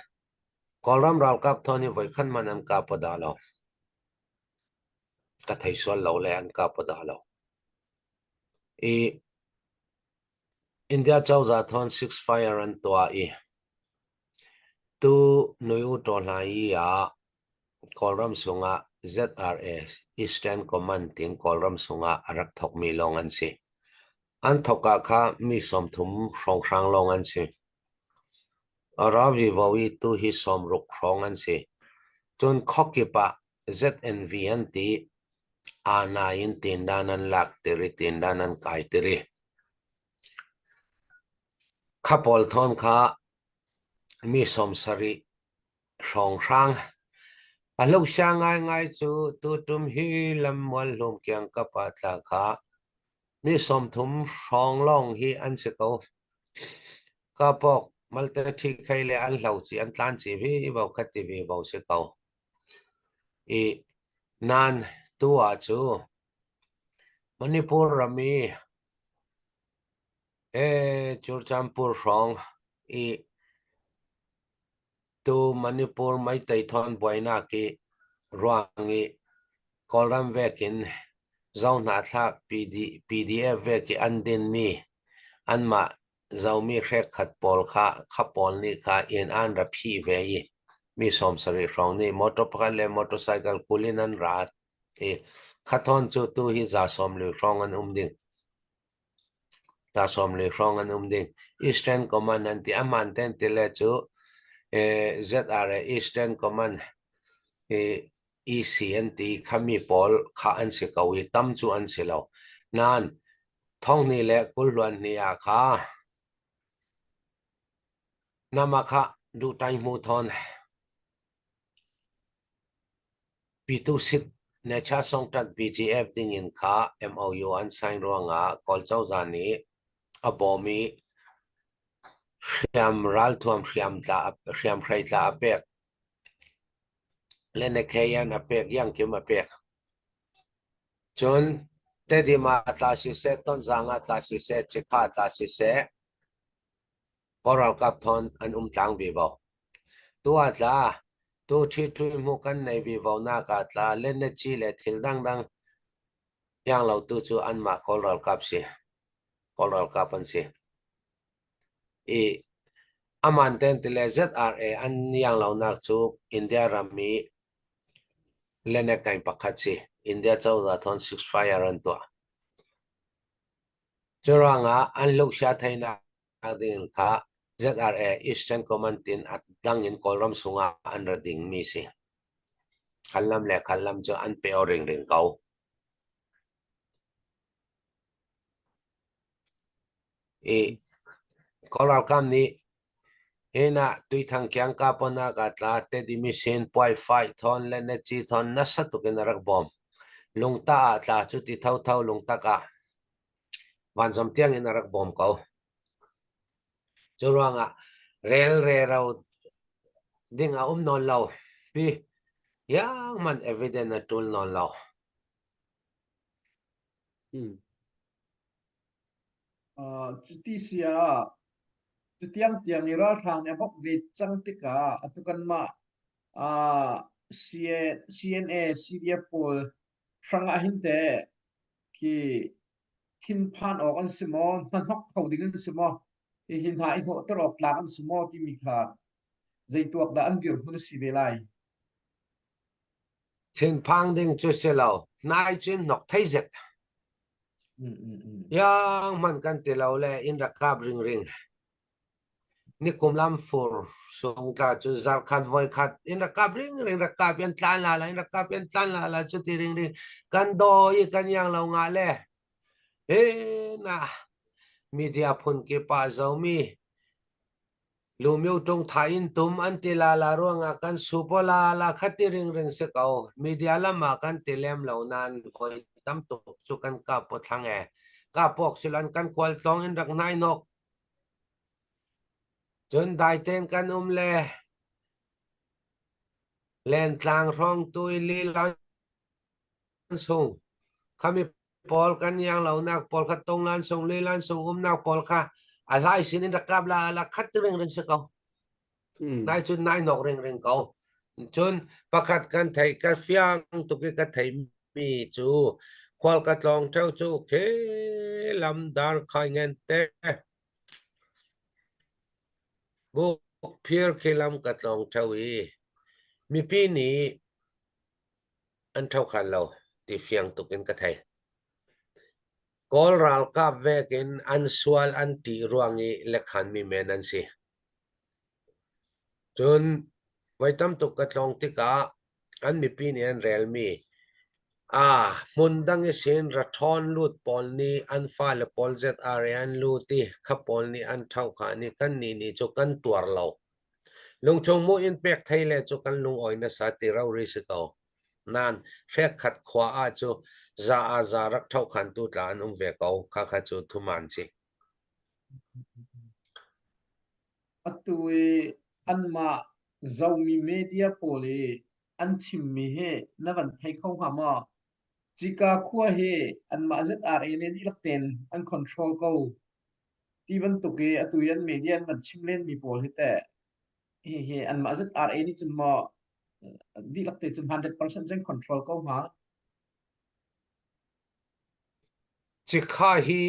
Speaker 7: Kawlram ralkap thawn hi voikhat hmanh an kap aw dah lo. Ka thei sual lo le an kap aw dah lo. I India cozah thawn ceasefire an tuah i tu Nui U Taw Hla Yi ah Kawlram sungah ZRA Eastern Command tiin Kawlram sungah a rak thawkmi lawng an si. An thawk ah kha mi 30 hrawnghrang lawng an si. A ra vivo i tu hi 60 hrawng an si. Cun khuakip ah ZNV an ti aa in tindan an lak tiri tindan an kai tiri. Kha pawl thawn kha mi 70 hrawnghrang a hlosia ngaingai cu tuṭum hi lammual hlum kiangkap ah tla kha mi 30 hrawng lawng hi an si ko. Kapok. Malte ṭhi khei le an hlo ci an tlan ci vivo kha ti vivo si ko. I nan tu ah cu Manipur ram i Churchandpur hrawng i tu Manipur Meitei thawn buainak i ruang i Kawlram vekin Zohnahthlak PDF vek i an dinmi anmah Zomi hrekkhat pawl kha kha pawl nih kha inn an ra phih ve i mi 70 hrawng nih motor pakhat le motorcycle 20 in an ra i kha thawn cu tu hi 140 hrawng an um ding. 140 hrawng an um ding. Eastern Command an ti. Aman ten ti le cu ZRA Eastern Command EC an ti khami pawl kha an si ko i tam cu an si lo. Nain thonghni le kulhluan hni ah kha nama kha duhtai hmu thawn Pitusit Necha Songtat BGF dingin kha MOU an sign ruangah Kawl cozah nih a bawm i hriam ralthuam hriamhrei tla a pek. Lenekheyan a pek, Yangkim a pek. Cun Tedim ah tla siseh, Tonzang ah tla siseh, Cikha ah tla siseh, Kawl ralkap thawn an um tlang vivo. Tu ah tla, tu ṭhi hmu kan nei vivo nak ah tla, leneci le thil dangdang iang lo tu cu anmah Kawl ralkap si. Kawl ralkap an si. I aman ten ti le ZRA an iang lonak cu India ram i lenekain pakhat si. India cozah thawn ceasefire an tuah. Curuangah an luksia theinak ding kha ZRA Eastern Command tin a dang in Kawlram sungah an ra dingmi si. Khallam le khallam cu an pe ringring ko. I Kawl ralkap nih hin ah Tuithang kiang kaponak ah tla Tedimi sin puai fai thawn le naci thawn nasa tuk in a rak bawm. Lungta ah tla cu ti thotho lungtak ah vanzom tiang in a rak bawm ko. Cu ruangah rel rero ding a um nawn lo. Pi yang man evidence a tul nawn lo.
Speaker 9: Cuti si ah cutiang tiang i ralhrang nih a bawk ve cang tikah atu kanmah CNA, CDF pawl hrang ah hin teh khi thinphan awk an si maw, hnahnok kho ding an si maw, hihi hna i hnawhter awk tlak an si maw timi kha zei tuak dah an dirhmun a si ve lai?
Speaker 7: Thinphang ding cu si lo. Nai cun hnok thei zet. Yang hmanh kan ti lo le inn rak kap ringring. Nikum lam fur sung tla cu zarkhat voikhat in rak kap ringring rak kap in tlan la la in rak kap in tlan la la cu ti ringring kan do i kan yang lo nga le he na media phun ki pa zomi Lumio ṭung tha in tum an ti lala ruangah kan supo lala kha ti ringring si ko. Media lam ah kan ti lem lo nain voi tam tuk cu kan kap aw thlang e. Kapawk siloin kan khualtlawng in rak nai nok. Cun dai tein kan um le lentlang hrawng tu i lilan sung khami pawl kan iang lonak pawl kha tonglan sung lilan sung umnak pawl kha a hlai sin in rak kap la la khat ring ring si ko nai cun nai nok ring ring ko cun pakhat kan thei ka fiang tuk i ka thei mi cu khual ka tlawng theo cu khe lam dar khai ngen te buk phir khi lam ka tlawng theo i mipi nih an ṭhokhan lo ti fiang tuk in ka thei. Kawl ralkap vek in an sual an ṭih ruang i lekhanmi men an si. Cun voi tam tuk ka tlawng tikah an mipi nih an relmi a hmun dang i sin raṭhawn lut pawl nih an fale pawl ZRA an lut i kha pawl nih an ṭhokhan i kannih nih cu kan tuar lo. Lungchung mu in pek thei le cu kan lungawi nasa ti rori si ko. Nain hrekkhat khua ah cu za ah za rak ṭhokhantu tla an um ve ko. Khakha cu thuman si.
Speaker 9: Atu i anmah Zomi media pawl i an chimmi hi na van thei kho hnga maw? Cika khua hi anmah ZRA nih dihlak tein an control ko ti bantuk i atu i an media an van chim lenmi pawl hi teh hihi anmah ZRA nih cun maw dihlak te cun 100% cun control ko hnga?
Speaker 7: Cikha hi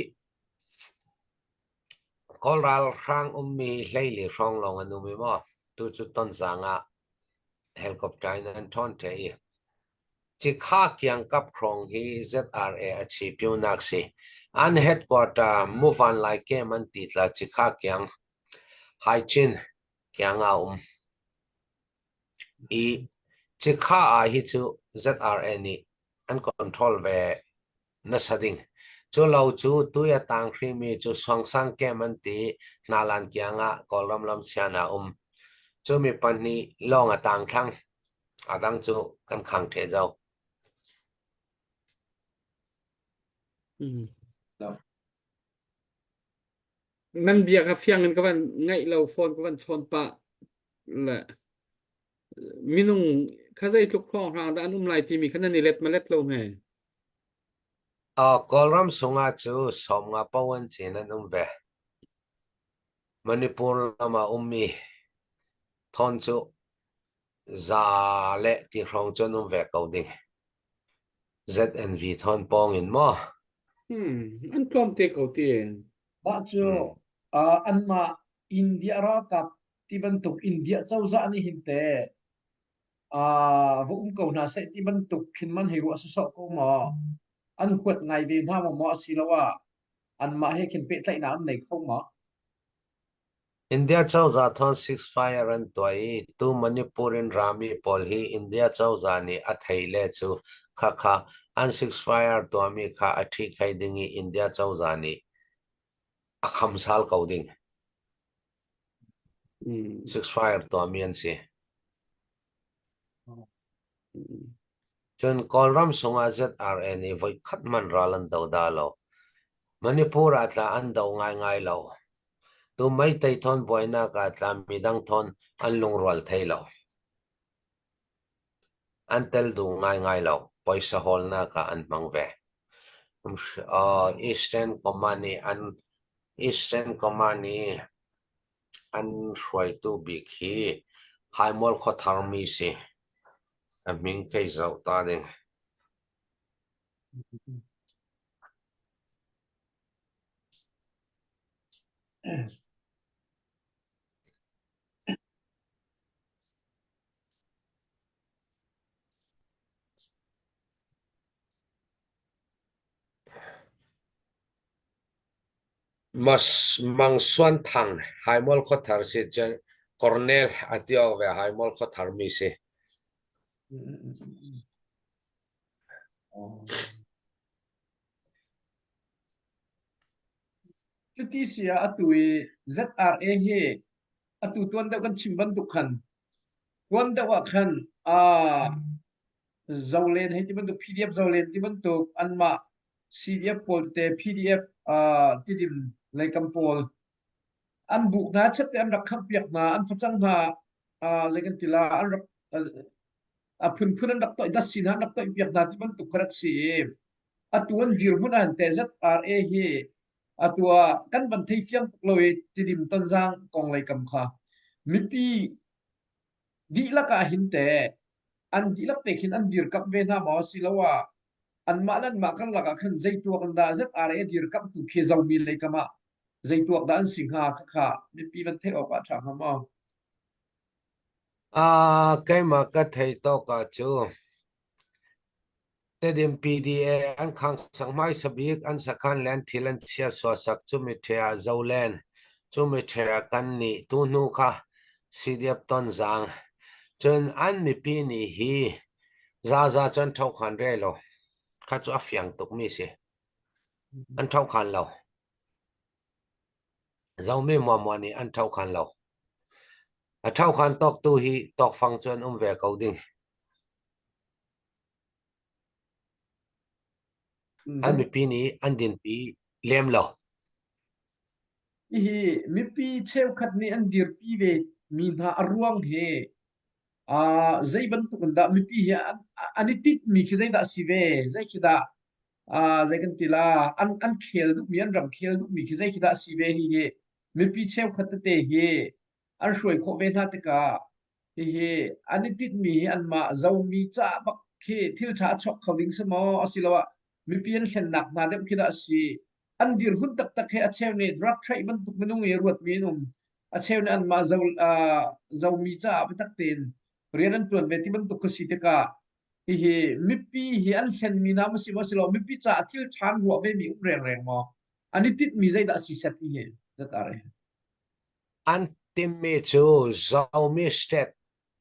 Speaker 7: Kawl ralhrang ummi hleili hrawng lawng an um i maw tucu Tonzang ah helicopter in an ṭhawn ṭheh i Cikha kiangkap hrawng hi ZRA a chipionak si. An headquarter Muvanlai camp an ti tla Cikha kiang Haichin kiang ah a um. I Cikha ah hi cu ZRA nih an control ve nasa ding. Cu lo cu tui a tang hrimi cu Suangsang camp an ti Hnalan kiang ah Kawlram lamsian ah um. Cu mi pahnih lawng a tang thlang. A dang cu kan khang ṭhe zau.
Speaker 3: Nan bia kha fiang in ka van ngaih lo phone ka van chawn pah le minung kha zeitluk hrawnghrang dah an um lai timi kha nan i let ma let lo hme.
Speaker 7: Kawlram sungah cu sawmnga paoh an cin an um ve. Manipur lam ah ummi thawn cu za le ti hrawng cu an um ve ko ding. ZNV thawn pawng in maw?
Speaker 3: Hmm, an tlawm te ko ti.
Speaker 9: Mah cu uh, anmah India ralkap ti bantuk India cozah nih hin te uh, va um ko hna seh ti bantuk khin man hei ruah sawsawh ko maw? An huat ngai ve hna maw maw asiloah anmah he khin pehtlaihnak an nei kho maw?
Speaker 7: India cozah thawn ceasefire an tuah i tu Manipur in rami pawl hi India cozah nih a thei le cu khakha an ceasefire tuahmi kha a ṭhihkhaih ding i India cozah nih a khamsal ko ding. Ceasefire tuahmi an si. Cun Kawlram sungah ZRA nih voikhat hmanh ral an do dah lo. Manipur ah tla an do ngaingai lo. Tu Meitei thawn buainak ah tla midang thawn an lungrual thai lo. An tel duh ngaingai lo. Poisa hawlnak ah an hmang ve. Eastern Command nih an Eastern Command nih An hruaitu bik hi Haimual khuathar mi si. A min kei zoh ta ding. Mang Suan Thang Haimual khuathar si cun Colonel a ti awk ve Haimual khuathar mi si.
Speaker 9: Cuti si ah atu i ZRA hi atu tuan deuh kan chim bantuk khan tuan deuh ah khan aa Zolen hei ti bantuk PDF Zolen ti bantuk anmah CDF pawl te PDF uh, Tidim leikam pawl an buk hna chet te an rak khangh piak hna an facang hna uh, zei kan ti la an rak uh, a phunphun an rak toih datsi hna an rak toih piak hna ti bantuk kha rak si i atu an dirhmun an te ZRA hi atu ah kan van thei fiang tuk lo i Tidim Tonzang kong leikam kha mipi dihlak ah hin te an dihlak te khin an dirkamh ve hna maw asiloah anmah le anmah karlak ah khan zei tuak in dah ZRA dirkamhtu khi Zomi lei kam ah zei tuak dah an si hnga khakha mipi van theih awk ah ṭha hnga maw?
Speaker 7: Ah, keimah ka thei tawk ah cu Tedim PDA an khang sak hmaisa bik an sakhan le an thil an chia suasak cumi ṭhe ah Zolen cumi ṭhe ah kan nih tu hnu kha CDF Tonzang cun an mipi nih hi zaza cu an ṭhokhan re lo kha cu a fiang tukmi si an ṭhokhan lo Zomi muamua nih an ṭhokhan lo a ṭhokhan tawktu hi tawkfang cu an um ve ko ding An mipi nih an dinpi lem lo.
Speaker 9: Hihi mipi cheukhat nih an dirpi ve mi hna a ruang hi uh, zei bantuk in dah mipi hi an, an i tinhmi khi zeidah a si ve? Zei khi dah uh, zei kan ti la an an khel duhmi an ram khel duhmi khi zei khi dah a si ve hi hi mipi cheukhat tete hi an hruai khawh ve hna tikah hihi an i tinhmi hi anmah Zomi ca bak khi thil ṭha a chuak kho ding si maw asiloah mipi an hlennak hna deuh khi dah a si an dirhmun taktak he a cheu nih drug trade bantuk minung i ruatmi an um a cheu nih anmah zo uh, Zomi caah biatak tein rian an ṭuan ve ti bantuk ka si tikah hihi mipi hi an hlenmi hna maw si maw silo mipi caah thil ṭha an ruah vemi um rengreng maw an i tinhmi zeidah a si set ti hi zat
Speaker 7: An timmi cu Zomi state,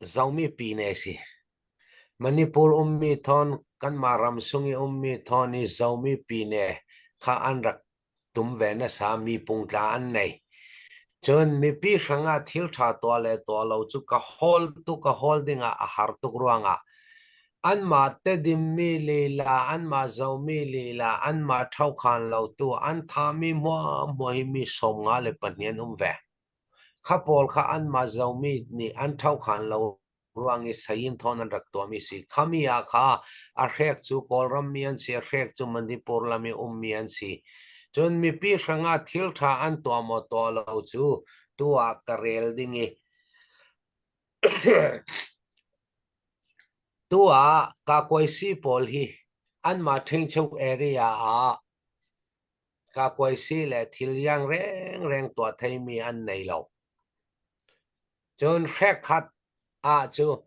Speaker 7: Zomi pine si. Manipur ummi thawn kanmah ram sung i ummi thawn i Zomi pine kha an rak tum ve nasa mi pungtla an nei. Cun mipi hrangah thil ṭha tuah le tuah lo cu ka hawl tuk ka hawl dingah a har tuk ruangah anmah Tedim-mi lila, anmah Zomi lila, anmah ṭhokhan lotu, an thahmi hmuahhmuah hi mi 52 an um ve. Kha pawl kha anmah Zomi nih an ṭhokhan lo ruang i sayin thawn an rak tuahmi si. Khami ah kha a hrek cu Kawlram mi an si, a hrek cu Manipur lam i ummi an si. Cun mipi hrangah thil ṭha an tuah maw tuah lo cu tu ah ka rel ding i Tu ah kakuaisi pawl hi anmah ṭhingchuk area ah kakuaisi le thil iang rengreng tuah theimi an nei lo. Cun hrekkhat ah cu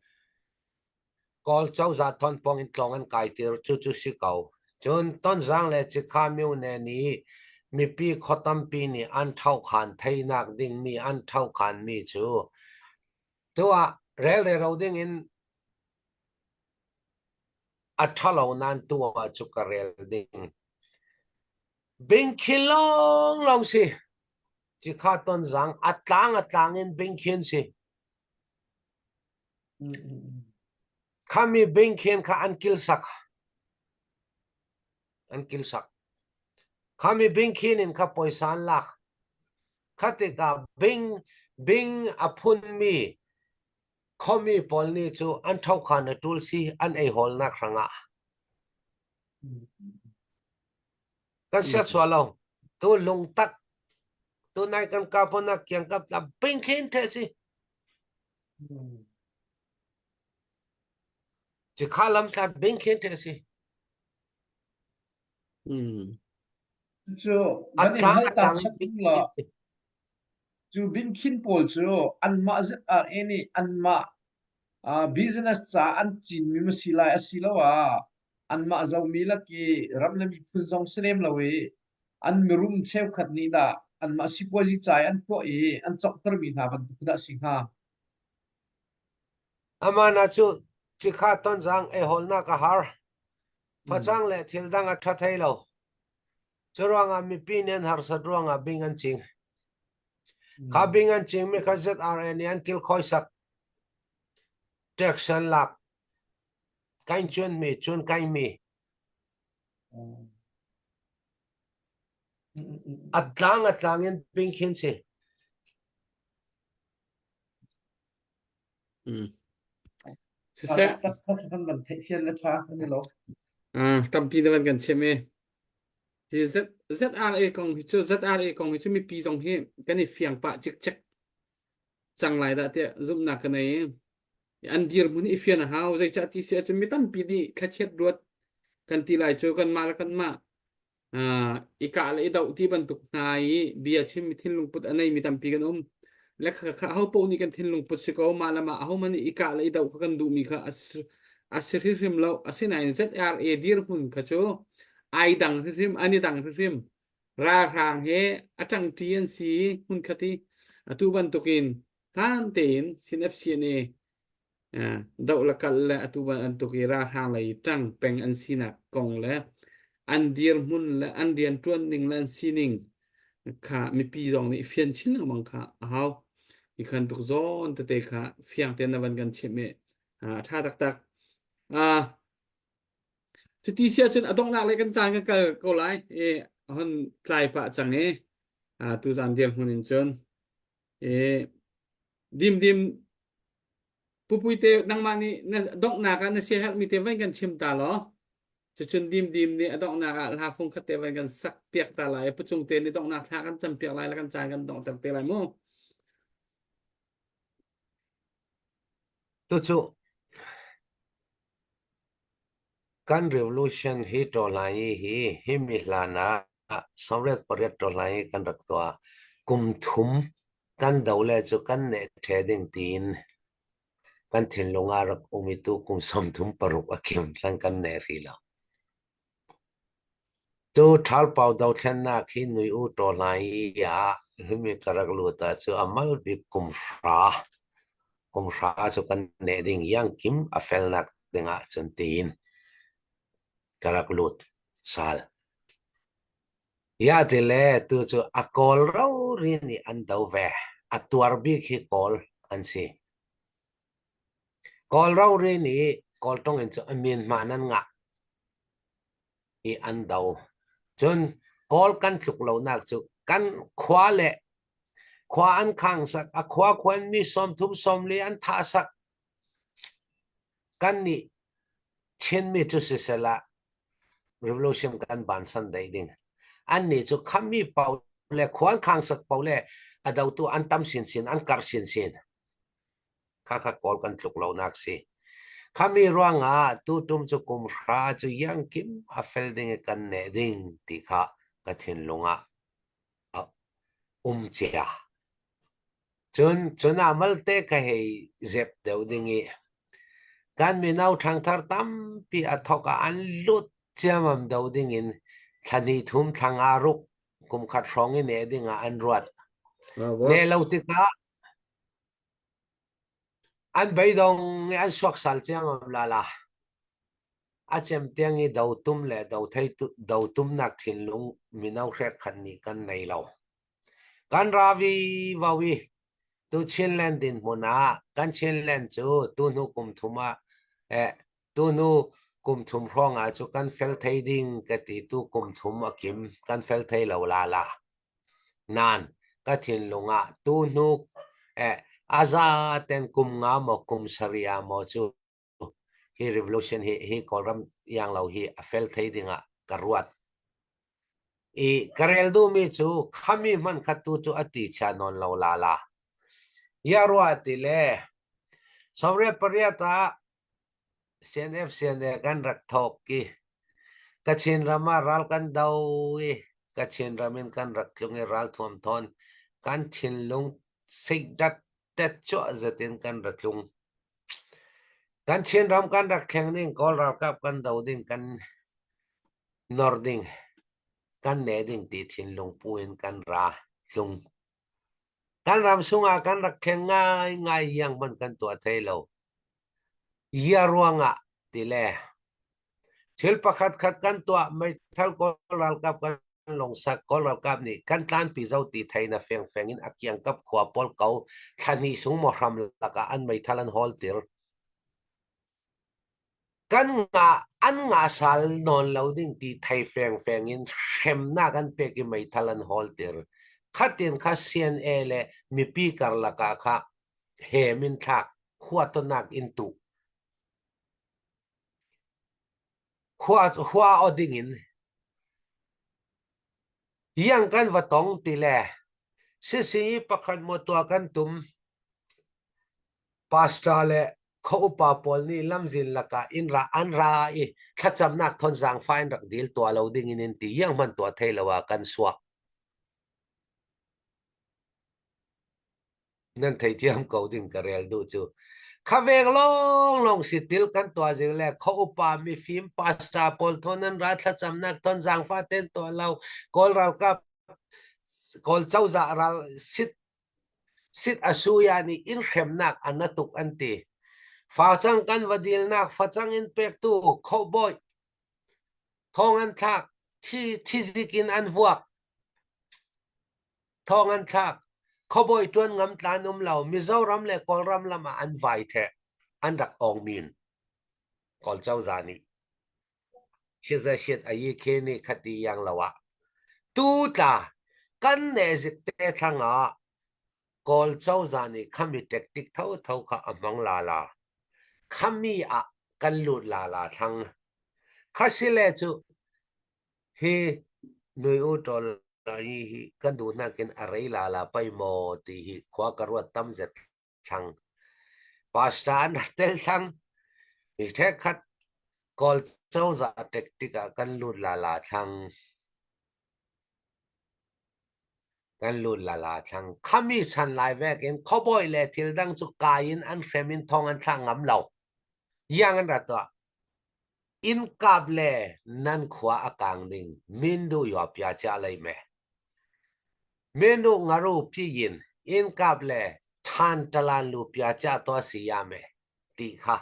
Speaker 7: Kawl cozah tonpong in tlawng an kaitir cucu si ko. Cun Tonzang le Cikha myone nih mipi khua tampi nih an ṭhokhan theinak dingmi an ṭhokhanmi cu tu ah relrero ding in a ṭhalo nain tu ah cu ka rel ding. Bingkhin lawnglawng si. Cikha Tonzang a tlang a tlang in bingkhin si. Khami bingkhin kha an kilsak. An kilsak. Khami bingkhin in kha poisa an lak. Kha tikah bing bing a phunmi khomi pawl nih cu an ṭhokhan a ṭul si an ei hawlnak hrangah. Kan sia sual lo. Tu lungtak tu nai kan kaponak kiang kap tla bingkhin the si. Cikha lam tla bingkhin the si.
Speaker 9: Cu van in hal ta chap la cu bingkhin pawl cu anmah ZRA nih anmah business ca an cinmi ma si lai asiloah anmah zomi lak i ram le miphun zong si lem lo i an mirum cheukhat nih dah anmah sipuazi ca i an tuah i an cawktermi hna bantuk dah si hnga?
Speaker 7: Amana cu cikha tonzang ei hawlnak a har. Facang le thil dang a ṭha thei lo. Cu ruangah mipi nih an harsat ruangah bing an cing. Kha bing an cingmi kha ZRA nih an kilkhawi sak. Tax an lak. Kain cun mi, cun kain mi. A tlang a tlang in bing khin si.
Speaker 3: Siseh.
Speaker 9: Kan van theih fian le ṭha kan i lo.
Speaker 3: Tampi na van kan chim i ZRA kong hi cu ZRA kong hi cu mipi zong hi kan i fiang pah cikcek cang lai dah tiah zumhnak ka nei i an dirhmun i fian a hau zeicah ti si ahcun mi tampi nih thlachiat ruat kan ti lai cu kanmah le kanmah i kah le i doh ti bantuk hna i bia chim mi thinlung put a nei mi tampi kan um le kha kha ho paoh nih kan thinlung put si ko mah le mah ahohmanh nih i kah le i doh kha kan duh mi kha a si hrimhrim lo asinain ZRA dirhmun kha cu ai dang hrimhrim an i dang hrimhrim ralhrang he a ṭangṭi an si hmunkhat i atu bantukin hlan tein CNFCNA doh le kalh le atu bantuk i ralhrang lei ṭang peng an sinak kong le an dirhmun le an rianṭuan ning le an sining kha mipi zong nih fian chin lengmang kha a hau. Hi khan tuk zawn tete kha fiang tein na van kan chimh i a ṭha taktak. Cuti si ahcun a donghnak lei kan caan kan kal ko lai i hon tlai pah cang i. Tuzan dirhmun in cun i dimdim pupuite nangmah nih na donghnak ah na siaherhmi te van kan chim ta law cucun dimdim nih a donghnak ah hla fung khat te van kan sak piak ta lai pucung te nih donghnak thla kan cam piak lai le kan caan kan donghter te lai mu.
Speaker 7: Tucu kan revolution hi ṭawlai hi himi hlan ah Soviet pariat ṭawlai kan rak tuah. Kum thum kan do le cu kan neh ṭhe ding tiin kan thinlung ah rak um i tu kum 36 a kim hlan kan neh rih lo. Cu ṭhalpau dothlennak hi nui u ṭawlai ah himi ka rak lut ah cu a mal bik kum hra kum hra cu kan neh ding iangkim a felnak ding ahcun tiin ka rak lut sal. Ya ti le tu cu a kawl rori nih an do ve. A tuar bik hi kawl an si. Kawl rori nih kawl tong in cu a min hman an ngah i an do. Cun kawl kan tluk lonak cu kan khua le khua an khang sak, a khua khuan mi 30 40 an thah sak. Kan nih Chinmi cu siseh revolution kan vansan dei ding. Annih cu khammi paoh le khua an khang sak paoh le a dotu an tam sinsin, an karh sinsin. Khakha Kawl kan tluk lonak si. Khami ruangah tutum cu kum hra cu iangkim a fel ding i kan neh ding ti kha ka thinlung ah a um cia. Cun cun ah malte ka hei zep deuh ding i kan mino ṭhangthar tampi a thawk ah an lut ciammam do ding in thla hnih thum thla nga ruk kum khat hrawng i neh ding ah an ruat. Neh lo tikah an beidong i an suaksal ciammam lala. A cem tiang i do tum le do thei do tumnak thinlung mino hrekkhat nih kan nei lo. Kan ra vivo i tu Chinland dinhmun ah kan Chinland cu tuhnu kum thum ah eh tuhnu kum thum hrawng ah cu kan fel thei ding ka ti tu kum thum a kim kan fel thei lo la la. Nan ka thinlung ah tuhnu eh a za ten kum nga maw kum sarih ah maw cu hi revolution hi hi Kawlram iang lo hi a fel thei ding ah ka ruat. I ka rel duhmi cu khami hman kha tu cu a ti chia nawn lo la la. Ya rua ti le 98 ah CNF CNA kan rak thawk i Kachin ram ah ral kan do i Kachin ram in kan rak tlung i ralthuam thawn kan thinlung sikdat tet chuah zet in kan ra tlung. Kan Chinram kan rak thleng ding, Kawl ralkap kan do ding, kan nor ding, kan ne ding ti thinlung pu in kan ra tlung. Kan ram sungah kan rak thleng ngaingai iang hmanh kan tuah thai lo. Ia ruangah ti le thil pakhat khat kan tuah meithal Kawl ralkap kan longsak Kawl ralkap nih kan tlanpi zo ti thei na fengfeng in a kiangkap khua pawl ko thla hnih sung maw hram lakah an meithal an hawl tir. Kan nga an nga sal nawn lo ding ti thei fengfeng in hremnak an pek i meithal an hawl tir. Khatin kha CNA le mipi karlak ah kha hem in thlak huatonak in tuh. Hua hua aw ding in iang kan va tong ti le sisi pakhat maw tua kan tum pastor le kho upa pawl nih lamzin lakah in ra an ra i thlacamnak thon zaangfah in rak dil tua lo ding in in ti iang hman tua thei lo ah kan suak. Nan theithiam ko ding ka rel duh cu. Khaveng lawnglawng si til kan tuah zing le kho upa mifim pastor pawl thon an ra thlacamnak thon zaangfah ten tuah lo Kawl ralkap Kawl cozah ral sit sit asuya nih in hremnak an na tuk an ti. Facang kan va dilnak facang in pektu khobawi thong an thlak thi thizik in an vuak Thawng an thlak. Khuabawi ṭuan ngam tlan um lo. Mizoram le Kawlram lam ah an vai theh. An rak awng min. Kawl cozah nih. Shit ayi khe nih khati yang lo ah. Tu tla. Kan nezik te thlang ah Kawl cozah nih khami tactic thotho kha a hmang lala. Khami ah kan lut lala thlang. Khasile cu hi nui u ṭawl hi hi kan duh nakin a rei lala pei maw ti hi khua ka ruat tam zet thlang. Pastor an rak tel thlang. Mi ṭhekhat Kawl cozah tactic ah kan lut lala thlang. Kan lut lala thlang. Khami chan lai vek in khuabawi le thil dang cu kai in an hrem in thong an thla ngam lo. Iang an rat tuah. Inn kap le nan khua a kang ding mindu yua pia chia lei me. Mindu ngaru pi yin inn kap le than talan lu pia chia to si ya me ti kha.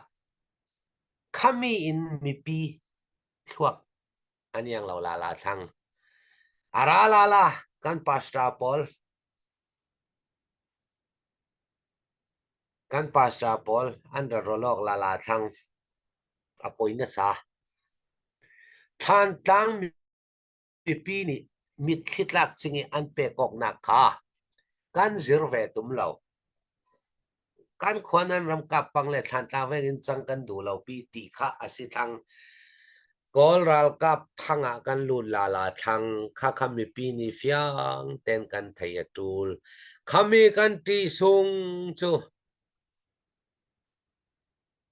Speaker 7: Khami in mipi thluak an iang lo la la thlang. Ara la la kan pastor pawl Kan pastor pawl an ra rawlawk lala thlang. A poi nasa. Thlantlang mipi nih mitthli tlak cing i an pek awknak kha kan zir ve tum lo. Kan khua nan ram kap pang le thlantlang veng in cang kan duh lo pi ti kha a si thlang. Kawl ralkap thang ah kan lut lala thlang. Khakha mipi nih fiang ten kan thei a tul. Khami kan ṭih sung cu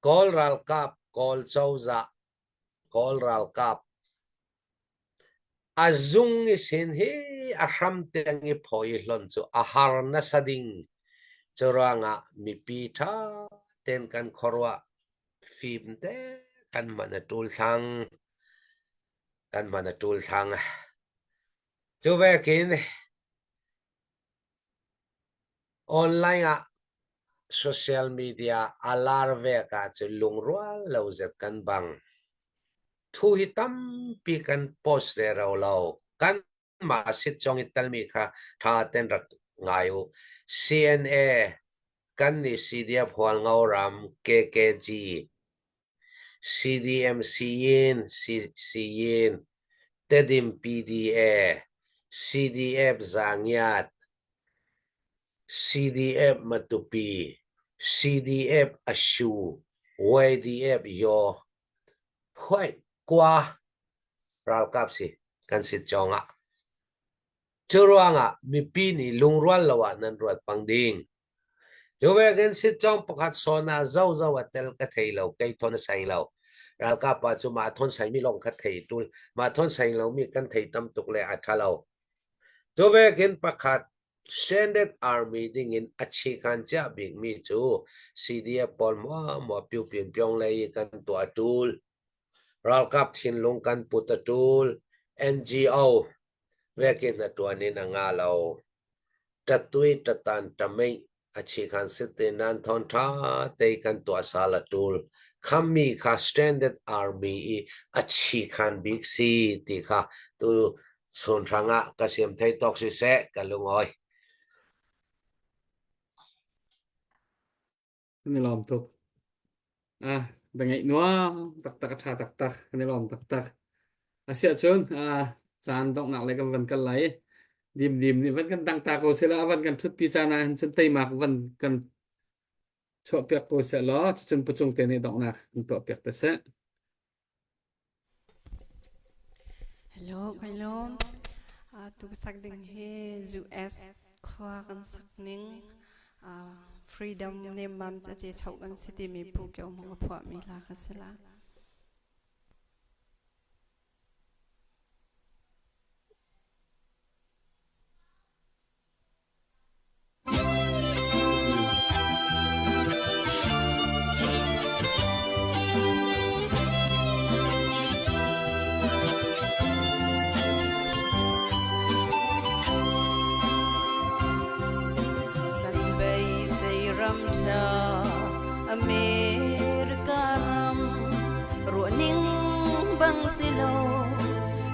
Speaker 7: Kawl ralkap, Kawl cozah, Kawl ralkap a zung i sin hi a hram tiang i phawi i hlonh cu a har nasa ding. Curuangah mipi ṭha ten kan khuaruah fim te kan hman a ṭul thlang. Kan hman a ṭul thlang. Cu vekin Online ah social media a lar vek ahcun lungrual lo zet kan bang. Thu hi tampi kan post rero lo. Kanmah sitcong i telmi kha ṭha ten rak ngai u. CNA, kan nih CDF Hualngo ram, KKG, CDM Siyin, Siyin, Tedim PDA, CDF Zangiat, CDF Matupi, CDF Ashu, YDF Yaw, Huai Kua ralkap si kan sit cawng ah. Cu ruangah mipi nih lungrual lo ah nan ruat pang ding. Cu vekin sitcawng pakhat sawn ah zozo a tel ka thei lo, kei thon a sai lo. Ralkap pa cu mah thon saimi lawng kha thei tul. Mah thon sai lomi kan thei tam tuk le a ṭha lo. Cu vekin pakhat Standard Army ding in a chikhan chiah bikmi cu CDF pawl muamua piu pin pyong lei i kan tuah ṭul. Ralkap thinlung kan put a ṭul. NGO vekin a ṭuan in a nga lo. Ṭatui ṭatan ṭameih a chikhan site nan thawn ṭha te kan tuah sal a ṭul. Khammi kha Standard Army i a chikhan bik si ti kha tu chun hrangah ka siam thei tawk siseh ka lungawi.
Speaker 3: Kan i lawm tuk. Ah, biangaih nuam taktak, a ṭha taktak, kan i lawm taktak. Asiahcun, ah, caan donghnak lei kan van kal lai. Dimdim nih van kan dang ta ko seh law, a van kan ṭhutpi caan ah hin cun teimak van kan chuahpiak ko seh law, cucun pucung te nih donghnak kan tuahpiak te seh.
Speaker 2: Hello, kai lawm. Tu sak ding hi US khua kan sak ning freedom nemmam ca ce chau kan si timi Pu Kio Hmung a phuahmi hla kha si la.
Speaker 6: Kan beisei ram ṭha America ram ruahning bang si lo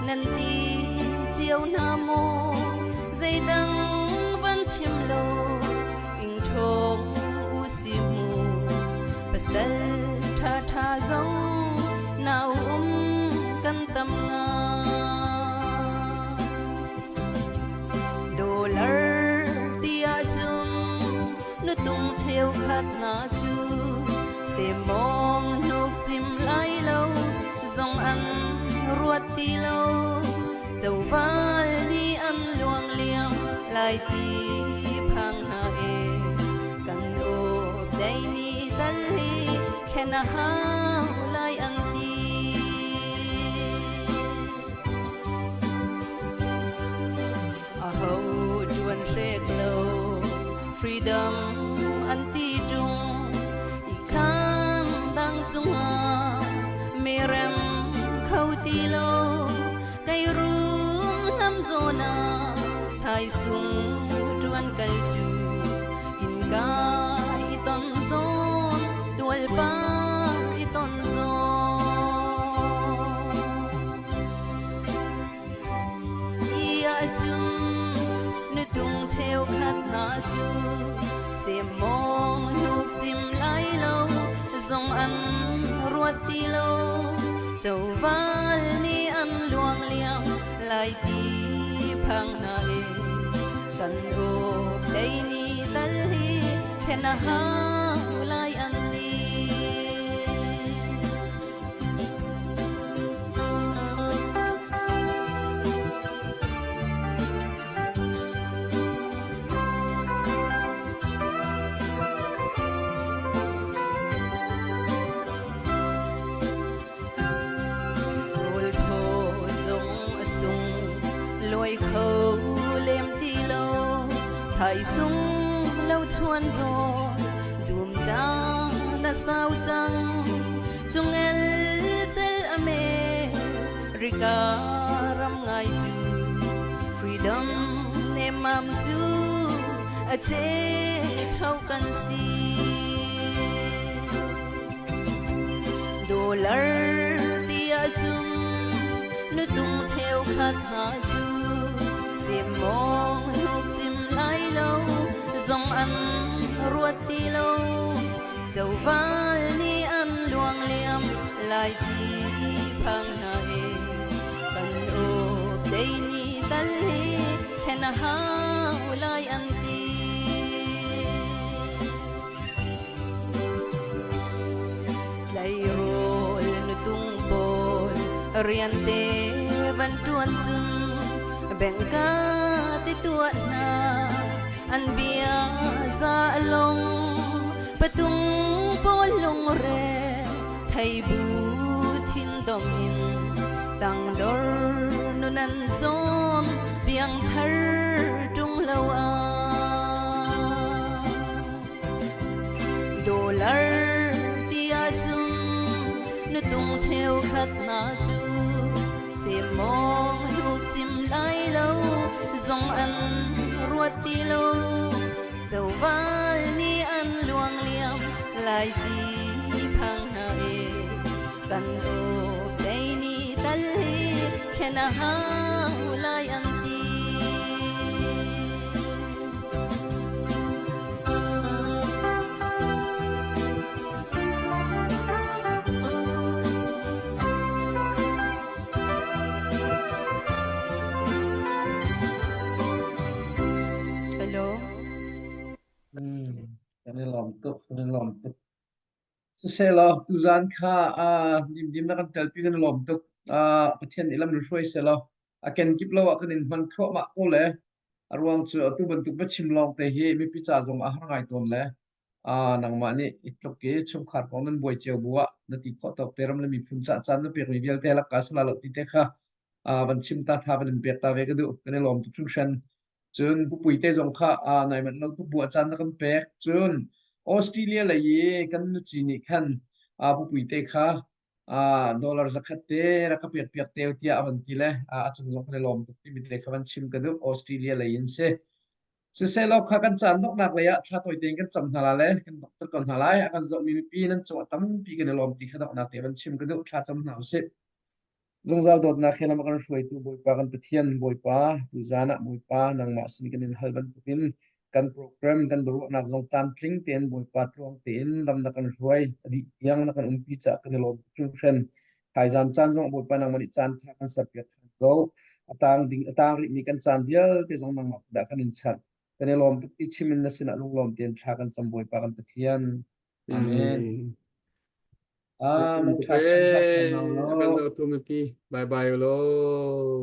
Speaker 6: nan ti cio hna maw Zeidang van chim lo ing ṭhawng u si mu pasal ṭha ṭha zong nau um kan tam nga.
Speaker 10: Cheukhat hna cu semmawng hnuk cim lai lo zong an ruat ti lo. Coval nih an luang liam lai ti phang hna e. Kan up dei ni tal hi thlen a hau lai an ti. Aho ṭuan hrek lo freedom an ti ṭung i khan dang cungah merem kho ti lo kei rum lam zawn ah thaisung ṭuan kal cu innka i ton zawn tualpar i ton zawn. Ahcun nutung cheukhat hna cu semmawng hnuk cim lai lo zong an ruat ti lo. Coval nih an luang liam lai ti phang hna e. Kan up dei ni tal hi thlen a hau lai an ti. Rawl zong a sung lawi kho lem ti lo thaisung lo chuan rawl dum cang na sau cang Cungel cel a me rika ram ngai cu freedom nemam cu a che chau kan si. Dollar ti ahcun nutung cheukhat hna cu semmawng hnuk cim lai lo zong an ruat ti lo. Coval nih an luang liam lai ti phang hna e. Kan up dei ni tal hi thlen a hau lai an ti. Tleirawl nutung pawl rian te van ṭuan cun bengka ti tuah hna an bia za long patung pawl lungre thei bu thin dom in tangdor nun an cawn piang thar ṭung lo ah dollar ti ahcun nutung cheukhat hna cu Semmawng hnuk cim lai lo zong an ruat ti lo. Coval nih an luang liam lai ti phang hna e. Kan up dei ni tal hi thlen a hau lai an ti. Hello.
Speaker 9: Kan i lawm tuk, kan i lawm tuk. Siselaw, tuzan kha dimdim na kan telpi kan i lawm tuk. Pathian nih lam in hruai selaw, a kenkip lo ah kan in hman thluahmah ko le a ruang cu atu bantuk biachim lawng te hi mipi ca zong ah har ngai tawn le nangmah nih i tluk i chungkhar kong nan buai cio bu ah na ti khawh tawk te ram le miphun cah caan na pekmi vialte lakka sala lo ti te kha van chim ta tha van in pek ta ve ka duh kan i lawm tuk hringhran. Cun pupui te zong kha nai manh lo tuk bu ah caan na kan pek. Cun Australia lei i kan nuci nih khan pupui te kha dollar 100 te rak ka pek piak te tiah a van ti le a cung zong kan i lawm tuk timi te kha van chim ka duh. Australia lei in si. Siselaw kha kan caan donghnak lei ah thla tawi tein kan cam hna la le kan dokter ko hna lai. A kan zohmi mipi nan cungah tampi kan i lawm ti kha donghnak te van chim ka duh. Thla cam hna usih. Zungzal dawtnak he lam a kan hruaitu Bawipa kan Pathian Bawipa tuzaan ah Bawipa nangmah sin kan in hal bantukin kan program kan biaruahnak zong tlamtling tein Bawipa tluang tein lam na kan hruai a dih tiang na kan umpi caah kan i lawm tuk hringhran. Thaizaan caan zong Bawipa nangmah nih caan ṭha kan serpiak ṭhan ko. A tang ding a tang rihmi kan caan vialte zong nangmah dah kan in chanh. Kan i lawm tuk ti chim in na sinah lunglawm tein thla kan cam Bawipa kan Pathian. Amen. Ah, mangṭha chin hlah chan nau
Speaker 3: A kan
Speaker 9: lo.
Speaker 3: zohtu mipi. Bye bye law.